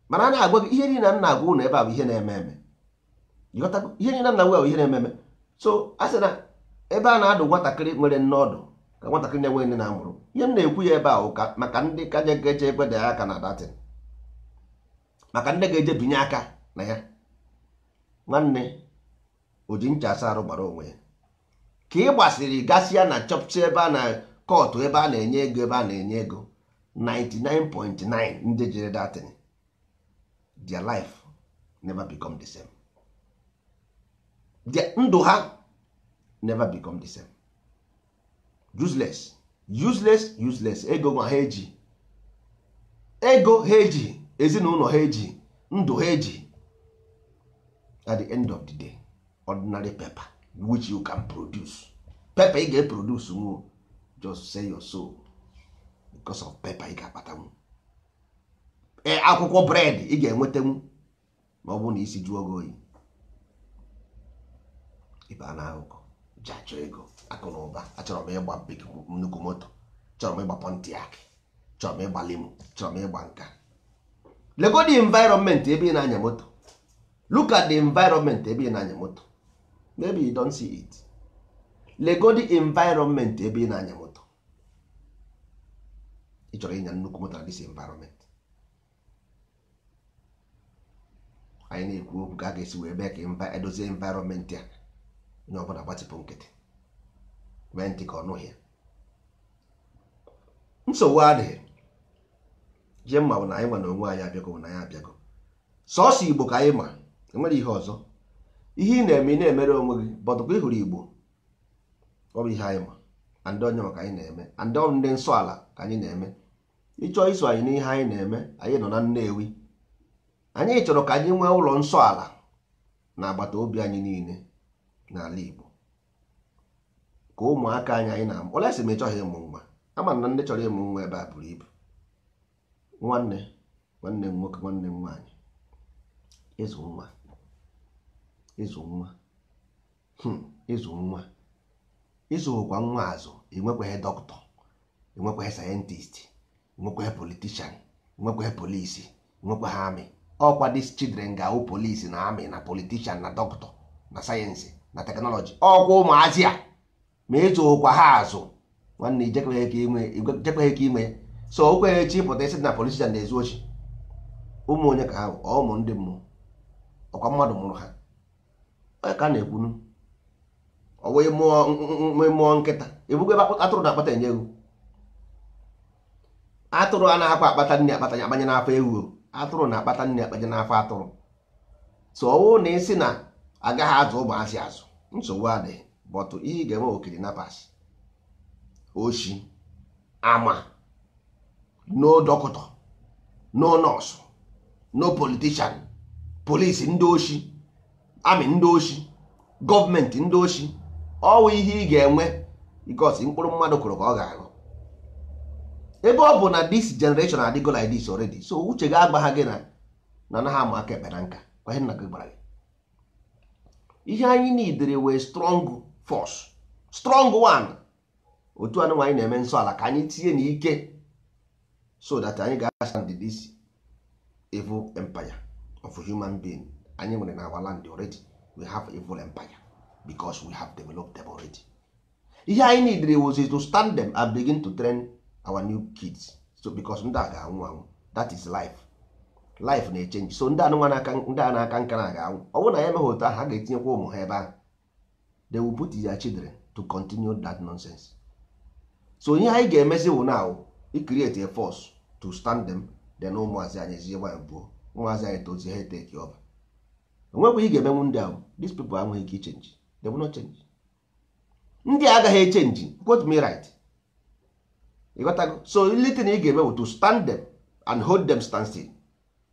Mana a na-agwa gị ihe niile m na-agwa ụnụ ebe a bụ ihe na-eme eme. Ịghọtago? Ihe niile m na-agwa bụ ihe na-eme eme. So a sị na ebe a na-adụ nwatakịrị nwere nne ọdụ ka nwatakịrị na-enwe nne na-amụrụ. Ihe m na-ekwu ya ebe a bụ ka maka ndị ka ga-eje ekweda ya aka na datin, maka ndị ga-eje binye aka na ya. Nwanne, o ji ncha asa arụ gbara onwe ya. Ka ị gbasịrị gasịa na chọpụta ebe a na kọtụ, ebe a na-enye ego, ebe a na-enye ego, 99.9 ndị jere datin, their life never become the same. Their ndụ ha never become the same. Useless, useless, useless. Ego nwa ha eji, ego ha eji, ezinụlọ ha eji, ndụ ha eji. At the end of the day, ordinary paper which you can produce, paper ị ga-eproduce nwu, just sell your soul because of paper ị ga-akpatanwu. Ee, akwụkwọ bread ị ga-enwetanwu, ma ọ bụrụ na isi jụọ gị oyi, ịba na akụkọ ji achọ ego, akụ na ụba. Achọrọ m ịgba big nnukwu moto, chọrọ m ịgba Pontiac, chọrọ m ịgba limo, chọrọ m ịgba nka. Lego the environment ebe ị na-anya moto. Look at the environment ebe ị na-anya moto. Maybe you don't see it. Lego the environment ebe ị na-anya moto. Ị chọrọ ịnya nnukwu moto na this environment anyị na-ekwu okwu, ka a ga-esi wee mee ka edozie environment ya. Onye ọbụla gbatịpụ nkịtị, mee ntị ka ọ nụghị ya. Nsogbu adịghị. Ihe mma bụ na anyị nwa na onwe anyị abịago, bụ na anyị abịago. Sọọsọ Igbo ka anyị ma, enwere ihe ọzọ. Ihe ị na-eme, ị na-emere onwe gị. Bọtụkwa ị hụrụ Igbo, ọ bụ ihe anyị ma andị onye maka anyị na-eme, andị ọ ndị nsọ ala ka anyị na-eme. Ịchọọ iso anyị n'ihe anyị na-eme, anyị nọ na Nnewi. Anyị chọrọ ka anyị nwee ụlọ nsọ ala na agbata obi anyị niile n'ala Igbo, ka ụmụaka anyị anyị na-amụ ole sị m ịchọghị ịmụ nwa. Ama na ndị chọrọ ịmụ nwa ebe a buru ibu. Nwanne, nwanne m nwoke, nwanne m nwaanyị, ịzụ nwa, ịzụ nwa, ịzụ nwa, ịzụkwa nwa azụ. Enwekweghị dọkịta, enwekweghị scientist, enwekweghị politician, enwekweghị polisi, enwekweghị army. Ọkwa these children ga-awụ polisi na army na politician na dọkịta na sayensị na technology. Ọkwa ụmụazị a. Ma ịzụkwa ha azụ, nwanne, ijekweghị ka inwe. So o kweghị echi pụta isi na politician na-ezu ochi. Ụmụ onye ka ha bụ? Ụmụ ndị mmụọ, ọkwa mmadụ mụrụ ha. Onye ka a na-ekwunu? Ọwụ mmụọ nkịta ebugo ebe atụrụ na-akpata enye ewu. Atụrụ anaghịkwa akpata nne akpata akpanye n'afọ ewu. Atụrụ na-akpata nne akpanye n'afọ atụrụ. So ọwụ na isi na agaghị azụ ụmụazị azụ, nsogbu adịghị. But ihe ị ga-eme, okiri napas oshi ama, no doctor, no nurse, no politician, police ndị oshi, army ndị oshi, gọọmenti ndị oshi. Ọwụ ihe ị ga-enwe, because mkpụrụ mmadụ kụrụ ka ọ ga-aghọ. Ebe ọ bụ na this generation adịgo like this already, so uche ga-agba ha gị na na anaghị ama aka ekpe na nka. Kwa ihe nna gị gwara gị, ihe anyị nidere wee strong force, strong one. Otu anụ anyị na-eme nsọ ala ka anyị tinye n'ike, so that anyị ga-stand this evil empire of human being anyị nwere na our land. Already we have evil empire because we have developed them already. Ihe anyị needed was to stand them and begin to train our new kids. So because ndị a ga-anwụ anwụ, that is life. Life na-echange. So ndị anụnwa n'aka, ndị a na-aka nka na ga-anwụ. Ọ bụrụ na ya emeghị otu ahụ, ha ga-etinyekwa ụmụ ha ebe ahụ. They will put their children to continue that nonsense. So ihe anyị ga-emezi wụ now create a force to stand them. Then ụmụazị anyị ezie nwayọ buo, ụmụazị anyị tozie, ha take over. Onwekwa ị ga-emenwu ndị ahụ. These people enweghị ike ichange. They will not change. Ndị a agaghị echange. Quote me right. Ịghọtago? So little ị ga-eme bụ to stand them and hold them stand still,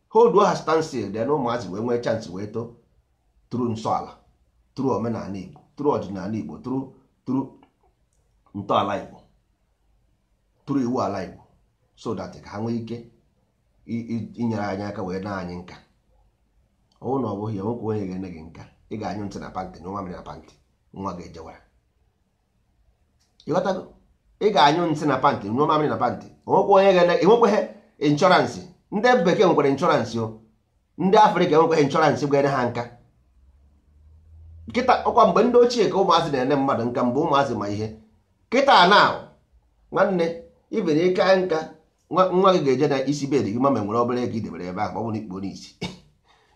hold ha stand still. Then ụmụazị wee nwee chance wee too through nsọala, through omenala Igbo, through ọdịnala Igbo, through ntọala Igbo, through iwu ala Igbo, so that ka ha nwee ike inyere anyị aka wee na anyị nka. Ọnwụ na ọ bụghị ya, nwoke onye ga-ene gị nka, ị ga-anyụ ntị na pantị na nwa mmiri na pantị nwa ga-ejewara. Ịghọtago? Ị ga-anyụ nsị na pantị, nyụọ mamịrị na pantị, onwekwa onye ga-ene. Enwekweghị insurance. Ndị bekee nwekwara insurance o. Ndị Afrịka enwekweghị insurance ga-ene ha nka. Nkịta ọkwa mgbe ndị ochie ka ụmụazị na-ene mmadụ nka, mgbe ụmụazị ma ihe. Kịta na nwanne ibere ịka nka, nwa gị ga-eje na isi bed gị ma ma nwere obere ego idebere ebe ahụ. Ma ọ bụ na ikpuo n'isi,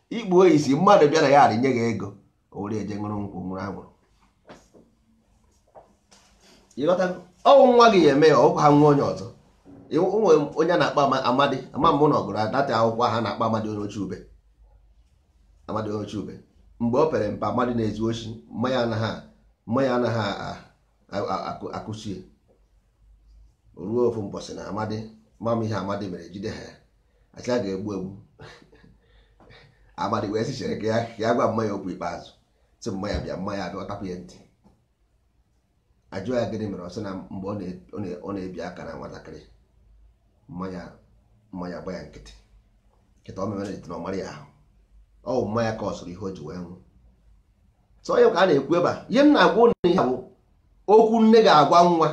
ikpuo isi, mmadụ bịa na ya nye gị ego, o were eje ṅụrụ nkwụ, ṅụrụ anwụrụ. Ịghọtago? Ọwụ nwa gị ya eme ya, ọkwa ha nwa onye ọzọ. Onwe onye a na-akpọ Amadi, ama mbụ na ọgụrụ data akwụkwọ ha na-akpọ Amadi onye oche ube. Amadi onye oche ube, mgbe o pere mpe, Amadi na-ezu oshi. Mmanya anaghị akụsie ruo ofu mbọsị na Amadi mam ihe Amadi mere jide ha ya, asị a ga-egbu egbu Amadi. Wee sị chere ka ya gwa mmanya okwu ikpeazụ, sị mmanya bịa. Mmanya abịa, ọ tapụ ya ntị. Ajụọ ya gịnị mere? Ọ sị na mgbe ọ na-ebi aka na nwatakịrị, mmanya gba ya nkịtị nkịta, o memere na ọ mara ya ahụ. Ọ bụ mmanya ka ọ sụrụ ihe o ji wee nwụ. So onye ka a na-ekwu ebe a, ihe m na-agwa ụnụ, ihe bụ okwu nne ga-agwa nwa,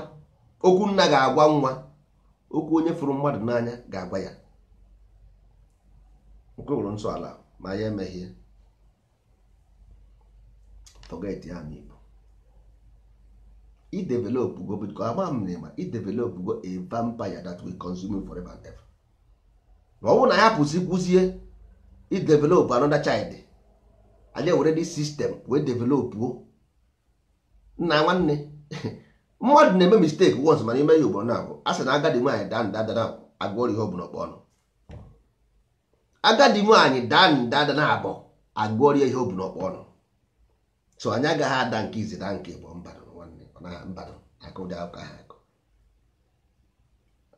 okwu nna ga-agwa nwa, okwu onye fụrụ mmadụ n'anya ga-agwa ya. Nke wụrụ nsọ ala ma ya emeghie, forget ya. N'Igbo, i develop go, because ama m na i develop go a vampire that will consume you forever and ever. Ma ọ bụrụ na ya pụsị kwụzie i develop another child, anyị ewere this system wee develop o. Nna, nwanne, mmadụ na-eme mistake once, mana ime ya ugboro na-abụ, a sị na agadi nwaanyị daa nda dada, agụọrọ ihe ọ bụla ọkpọ ọnụ. Agadi nwaanyị daa nda dada na abụọ, agụọrọ ya ihe ọ bụ n'ọkpọ ọnụ. So anyị agaghị ada nke izi daa nke bụ mba nwanne. Ọ na mba aka ụdị akụkọ ahụ akụ.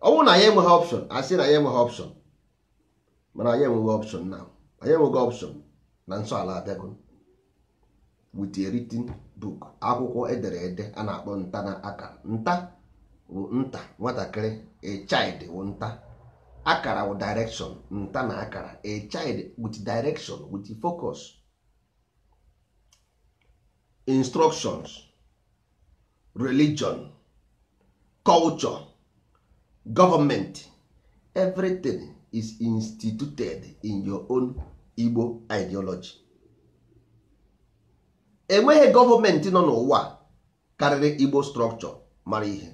Ọ bụrụ na anyị enweghị option, asị na anyị enweghị option, mana anyị enweghị option na anyị enweghị option na nsọ ala abịago with a written book, akwụkwọ edere ede a na-akpọ nta na akara. Nta bụ nta nwatakịrị, a child bụ nta, akara bụ direction. Nta na akara, a child with direction, with focus, instructions, religion, culture, government, everything is instituted in your own Igbo ideology. Enweghị gọọmenti nọ n'ụwa. Karịrị Igbo structure mara ihe.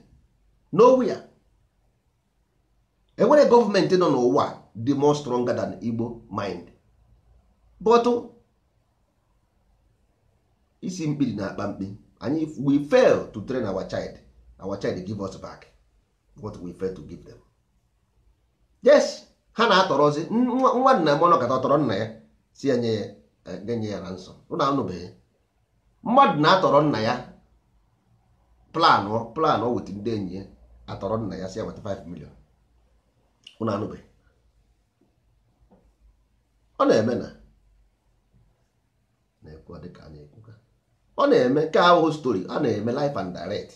Nowhere. Enwere gọọmenti nọ n'ụwa dị more stronger than Igbo mind. But isi mkpiri na-akpa mkpi anyị, we fail to train our child. Our child give us back what we fail to give them. Yes, ha na-atọrọzi nwa nna m, ọnọkọta tọrọ nna ya, si ya nye ya, nye ya na nsọ. Ụnụ anụbeghị mmadụ na-atọrọ nna ya, plan with ndị enyi ya, atọrọ nna ya, si ya weta 5 million. Ụnụ anụbeghị? Ọ na-eme na na-ekwu dịka a na-ekwuka, ọ na-eme nke ahụhụ story, ọ na-eme live and direct.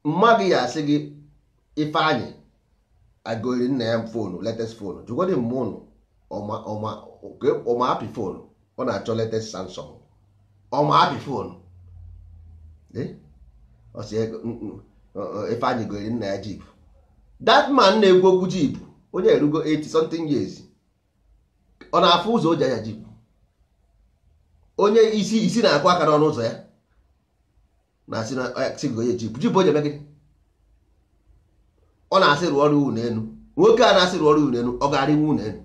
Mma gị ya asị gị Ifeanyị agoriri nna ya phone, latest phone. Jụgodị mma ụnụ, ọma apị phone ọ na-achọ, latest Samsung, ọma apị phone. Ọ sị Ifeanyị goriri nna ya jeep. That man na-ekwu okwu jeep, onye erugo 80 something years, ọ na-afụ ụzọ o ji anya jeep. Onye isi isi na-akụ aka n'ọnụ ụzọ ya na-asị na sị gị onye jeep, jeep o ji eme gịnị? Ọ na-asị rụọ ọrụ unu elu. Nwoke a na-asị rụọ ọrụ unu elu, ọ ga-arịnwu unu elu?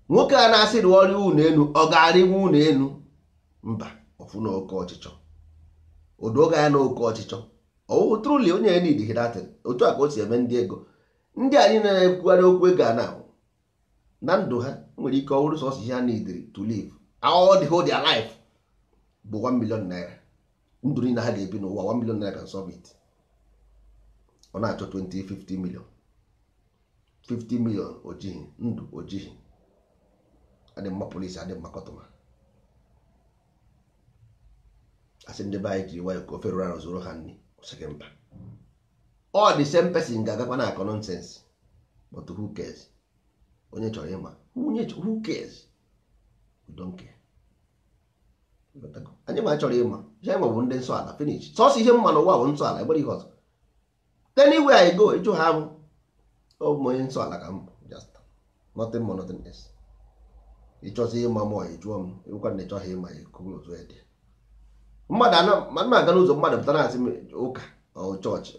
Nwoke a na-asị rụọ ọrụ unu elu, ọ ga-arịnwu unu elu? Mba. Ọfụ na oke ọchịchọ odoga ya na oke ọchịchọ ọwụ truly onye need datin. Otu a ka o si eme ndị ego, ndị anyị na-ekwugharị okwu ego a na ndụ ha nwere ike ọ bụrụ sọsọ ihe ha neediri to live all the whole their life bụ 1 million naira. Ndụ niile ha ga-ebi n'ụwa, 1 million naira can solve it. Ọ na-achọ 20, 50 million, 50 million ojighị ndụ, ojighị adị mma. Polisi adị mma, kọtụma asị ndị be anyị ji nwayọ ka ofe rụrụ arụ zụrụ ha nri, ọsịghị mba. All the same person ga-agakwa na akọ nonsense, but who cares? Onye chọrọ ịma, onye, who cares? We don't care. Anyị ma chọrọ ịma ihe anyị bụ ndị nsọ ala, finish. Sọsọ ihe mma n'ụwa bụ nsọ ala, enwere ihe ọzọ. Anywhere I go, ịjụ ha, bụ ọ bụ onye nsọ ala ka m bụ, just nothing more, nothing else. Ịchọzi ịma mụ, ịjụọ m. Ịgwụkwa na ịchọghị ịma, ịkụrụ dị mmadụ ana ma aga n'ụzọ, mmadụ pụtara asị m ụka ọ chọọchị.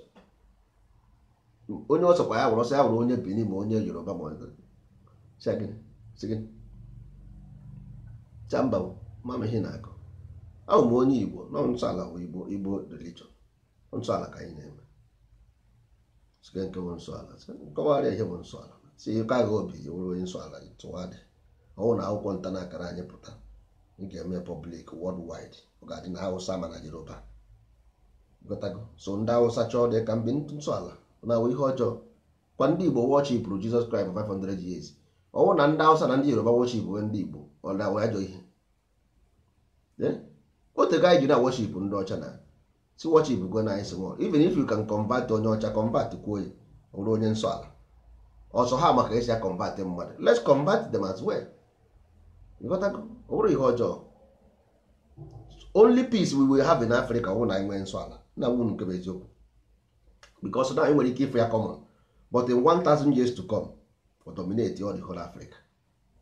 Onye ọsọkwa ya wụrụ, ọsọ ya wụrụ onye Benin ma onye Yoruba ma sị gịnị, cha mba, mama ihe na-akọ. Ahụ m onye Igbo nọ, nsọ ala bụ Igbo, Igbo religion, nsọ ala ka anyị na-eme. Sike nke bụ nsọ ala, nkọwarịa ihe bụ nsọ ala, si ịkọ agha obi wụrụ onye nsọ ala tụwa dị. Ọnwụ na akwụkwọ nta na akara anyị pụta, ị ga-eme public worldwide. Ọ ga-adị na Hausa ma na Yoruba. Gotago? So ndị Hausa chọọ dị ka mgbe nsọ ala na-awụ ihe ọjọọ kwa. Ndị Igbo worshipụrụ Jesus Christ for 500 years. Ọnwụ na ndị Hausa na ndị Yoruba worship ndị Igbo, ọ na-awụ ajọ ihe. Otego anyị ji na worship ndị ọcha na si worship go na anyị small. Even if you can convert onye ọcha, convert kwuo ya, ọ bụrụ onye nsọ ala ọsọ ha maka esi ya convert mmadụ. Let's convert them as well. Ịghọtago? Ọ bụrụ ihe ọjọọ, only peace we will have in Africa ọ bụrụ na anyị nwee nsọ ala na nwunu nke bụ eziokwu, because na anyị nwere ike ịfụ ya common, but in 1000 years to come, for dominate all the whole Africa,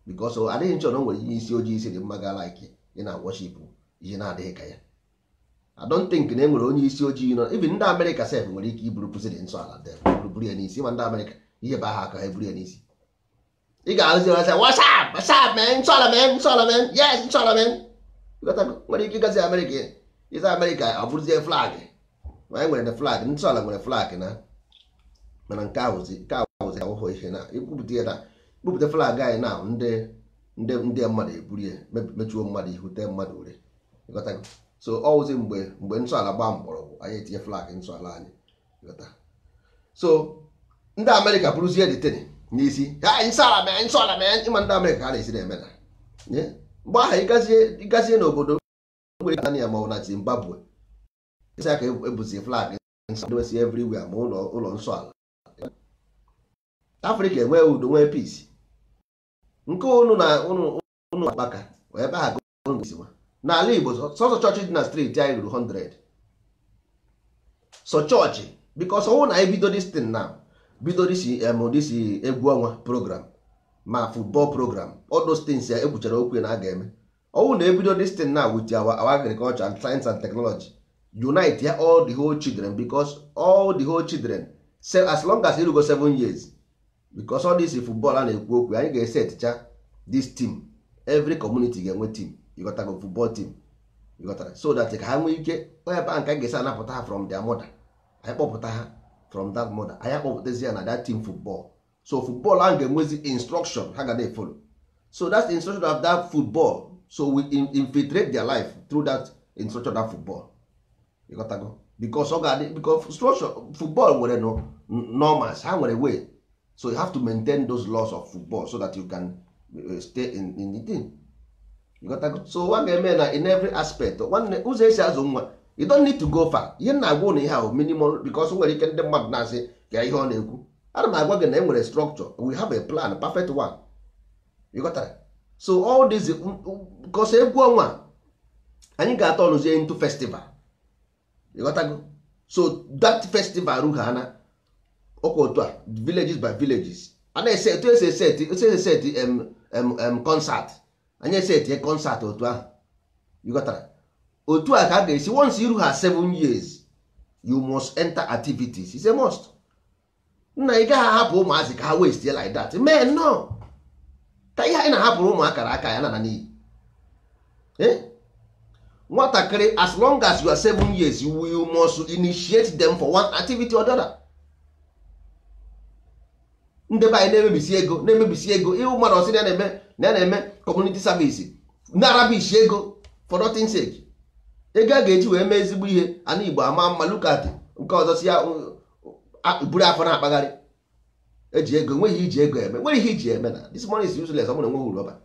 because adịghị nchọ na o nwere ihe isi ojii isi dị mma ga like ị na worship ihe na-adịghị ka ya. I don't think na e nwere onye isi ojii nọ, even ndị Amerịka sef nwere ike iburu kwụsịrị nsọ ala dem buru ya n'isi. Ma ndị Amerịka ihe bụ aha aka ha eburu ya n'isi. Ị ga-ahụzi ọsị, "What's up, what's up, man? Nsọ ala, man, nsọ ala, man, yes, nsọ ala, man." Nwere ike ịgazi Amerịka, ịza Amerịka, ọ bụrụzie flag. Ma anyị nwere flag nsọ ala, nwere flag na, mana nke ahụzi, nke ahụzi ahụhụ ihe na ikwupụta ya na bupụta flag anyị na ndị mmadụ eburu ya mechuo mmadụ ihu, tee mmadụ ure. Ịghọtago? So ọwụzi mgbe nsọ ala gbaa mgbọrọgwụ, anyị etinye flag nsọ ala anyị. Ịghọta? So ndị Amerịka bụrụzie detin n'isi ha, nsọ ala mee, nsọ ala mee. Ịma ndị Amerịka ha na-esi na-eme na mgbe ahụ ịgazie n'obodo nwere Tanzania ma ọ na Zimbabwe, isi aka ebuzi flag nsọ dosi everywhere, ma ụlọ nsọ ala. Afrịka enwee udo, nwee peace. Nke unu na unu akpaka ebe ha n'ala Igbo, sọsọ chọọchị dị na street anyị ruru 100 so chọọchị, because ọnwụ na anyị bido this thing now, bido this this egwu ọnwa program ma football program, all those things ya ekwuchara okwu na a ga-eme. Ọwụ na ebido this thing now with our agriculture and science and technology, unite ya all the whole children, because all the whole children, say as long as irugo 7 years, because all this football a na-ekwu okwu, anyị ga-esetcha this team. Every community ga-enwe team, ịghọtago, football team, ịghọtara, so that ka ha nwee ike ebe a nke anyị ga-esi anapụta ha from their mother. Anyị kpọpụta ha from that mother, anyị akpọpụtazi ya na that team football. So football ahụ ga-enwezi instruction ha ga na-efolo. So that's the instruction of that football. So we infiltrate their life through that instruction of football, ịghọtago, because ọ ga-adị, because structure football nwere no normals, ha nwere way. So you have to maintain those laws of football so that you can stay in the team, ịghọtago. So nwa ga-eme na in every aspect, nwanne, ụzọ esi azụ nwa, you don't need to go far. Ihe m na-agwa ụnụ ihe ahụ minimum, because nwere ike ndị mmadụ na-asị ka ihe ọ na-ekwu. Ana m agwa gị na e nwere structure, we have a plan, perfect one, ịghọtara. So all this, because egwu ọnwa anyị ga-atọ ọnụzie into festival, ịghọtago. So that festival ruha na ọkwa otu a, villages by villages, a na-ese etu esi eseti, etu esi eseti concert, anyị eseti concert otu ahụ, ịghọtara. Otu a ka a ga-esi, once iru ha 7 years, you must enter activities. It's a must. Nna, ị gaghị ahapụ ụmụazị ka ha waste like that, man. No, ka ihe anyị na-ahapụrụ ụmụakara aka ya na n'iyi. Nwatakịrị, as long as you are 7 years, you must initiate them for one activity or the other. Ndị be anyị na-emebisi ego, na-emebisi ego. Ịhụ mmadụ ọsị na ya na-eme, na ya na-eme community service, na-arabish ego for nothing sake. Ego a ga-eji wee mee ezigbo ihe, ana Igbo ama mma. Look at nke ọzọ si ya buru afọ na-akpagharị, eji ego, nweghị iji ego eme, nwere ihe iji eme na this money is useless. Ọ bụrụ na enweghị uru ọ bara,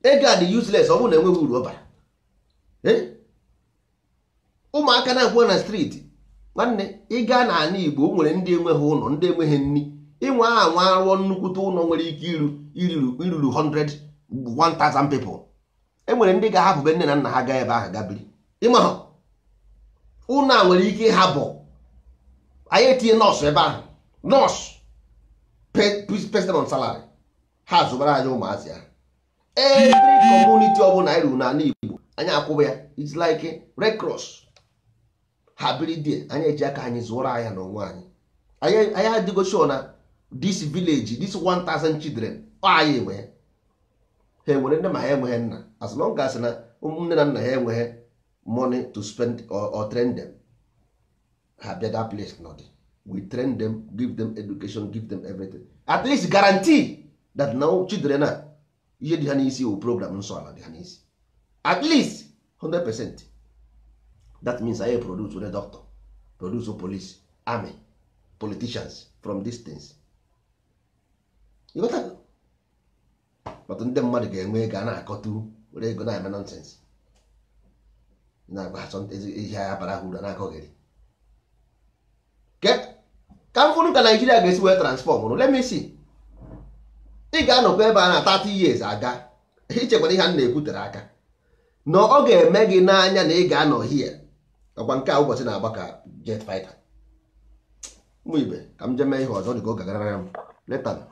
ego a dị useless. Ọ bụrụ na enweghị uru ọ bara. Ụmụaka na-akwụ na street, nwanne, ị gaa n'ala Igbo, o nwere ndị enweghị ụlọ, ndị enweghị nri. Ịnwe anwa arụọ nnukwute ụlọ nwere ike iru iruru 100 1000 people. E nwere ndị ga-ahapụ be nne na nna ha gaa ebe ahụ ga biri. Ịma ha, ụlọ a nwere ike ịhapụ, anyị etinye nọọsụ ebe ahụ, nọọsụ pay on salary, ha zụbara anyị ụmụazị ha. Every community ọbụla anyị ruru n'ala Igbo, anyị akwụba ya. It's like Red Cross. Ha biri die, anyị eji aka anyị zụọrọ anya n'onwe anyị. Anyị adịgo sure na this village, this 1000 children, ọ anyị enwe ha enwere nne ma ha enweghị nna. As long as na nne na nna ha enweghị money to spend or train them, ha bịa that place nọdị, we train them, give them education, give them everything, at least guarantee that now children a, ihe dị ha n'isi wụ program nsọ ala dị ha n'isi, at least 100%. That means anyị produce were doctor, produce police, army, politicians from these things. You got that? But ndị mmadụ ga-enwe ego a na-akọtu, were ego na-eme nonsense, na-agba ihe ya bara ha uru, a na-akọghịrị. Ka m fụrụ ka Naijiria ga-esi wee transform. Let me see. Ị ga-anọkwa ebe a na 30 years aga, ichekwara ihe a na-ekwutere aka na ọ ga-eme gị n'anya na ị ga-anọ here. Ọkwa nke a ụbọchị na-agba ka jet fighter. Ụmụ ibe, ka m jee mee ihe ọzọ dị ka ọ gagara m later.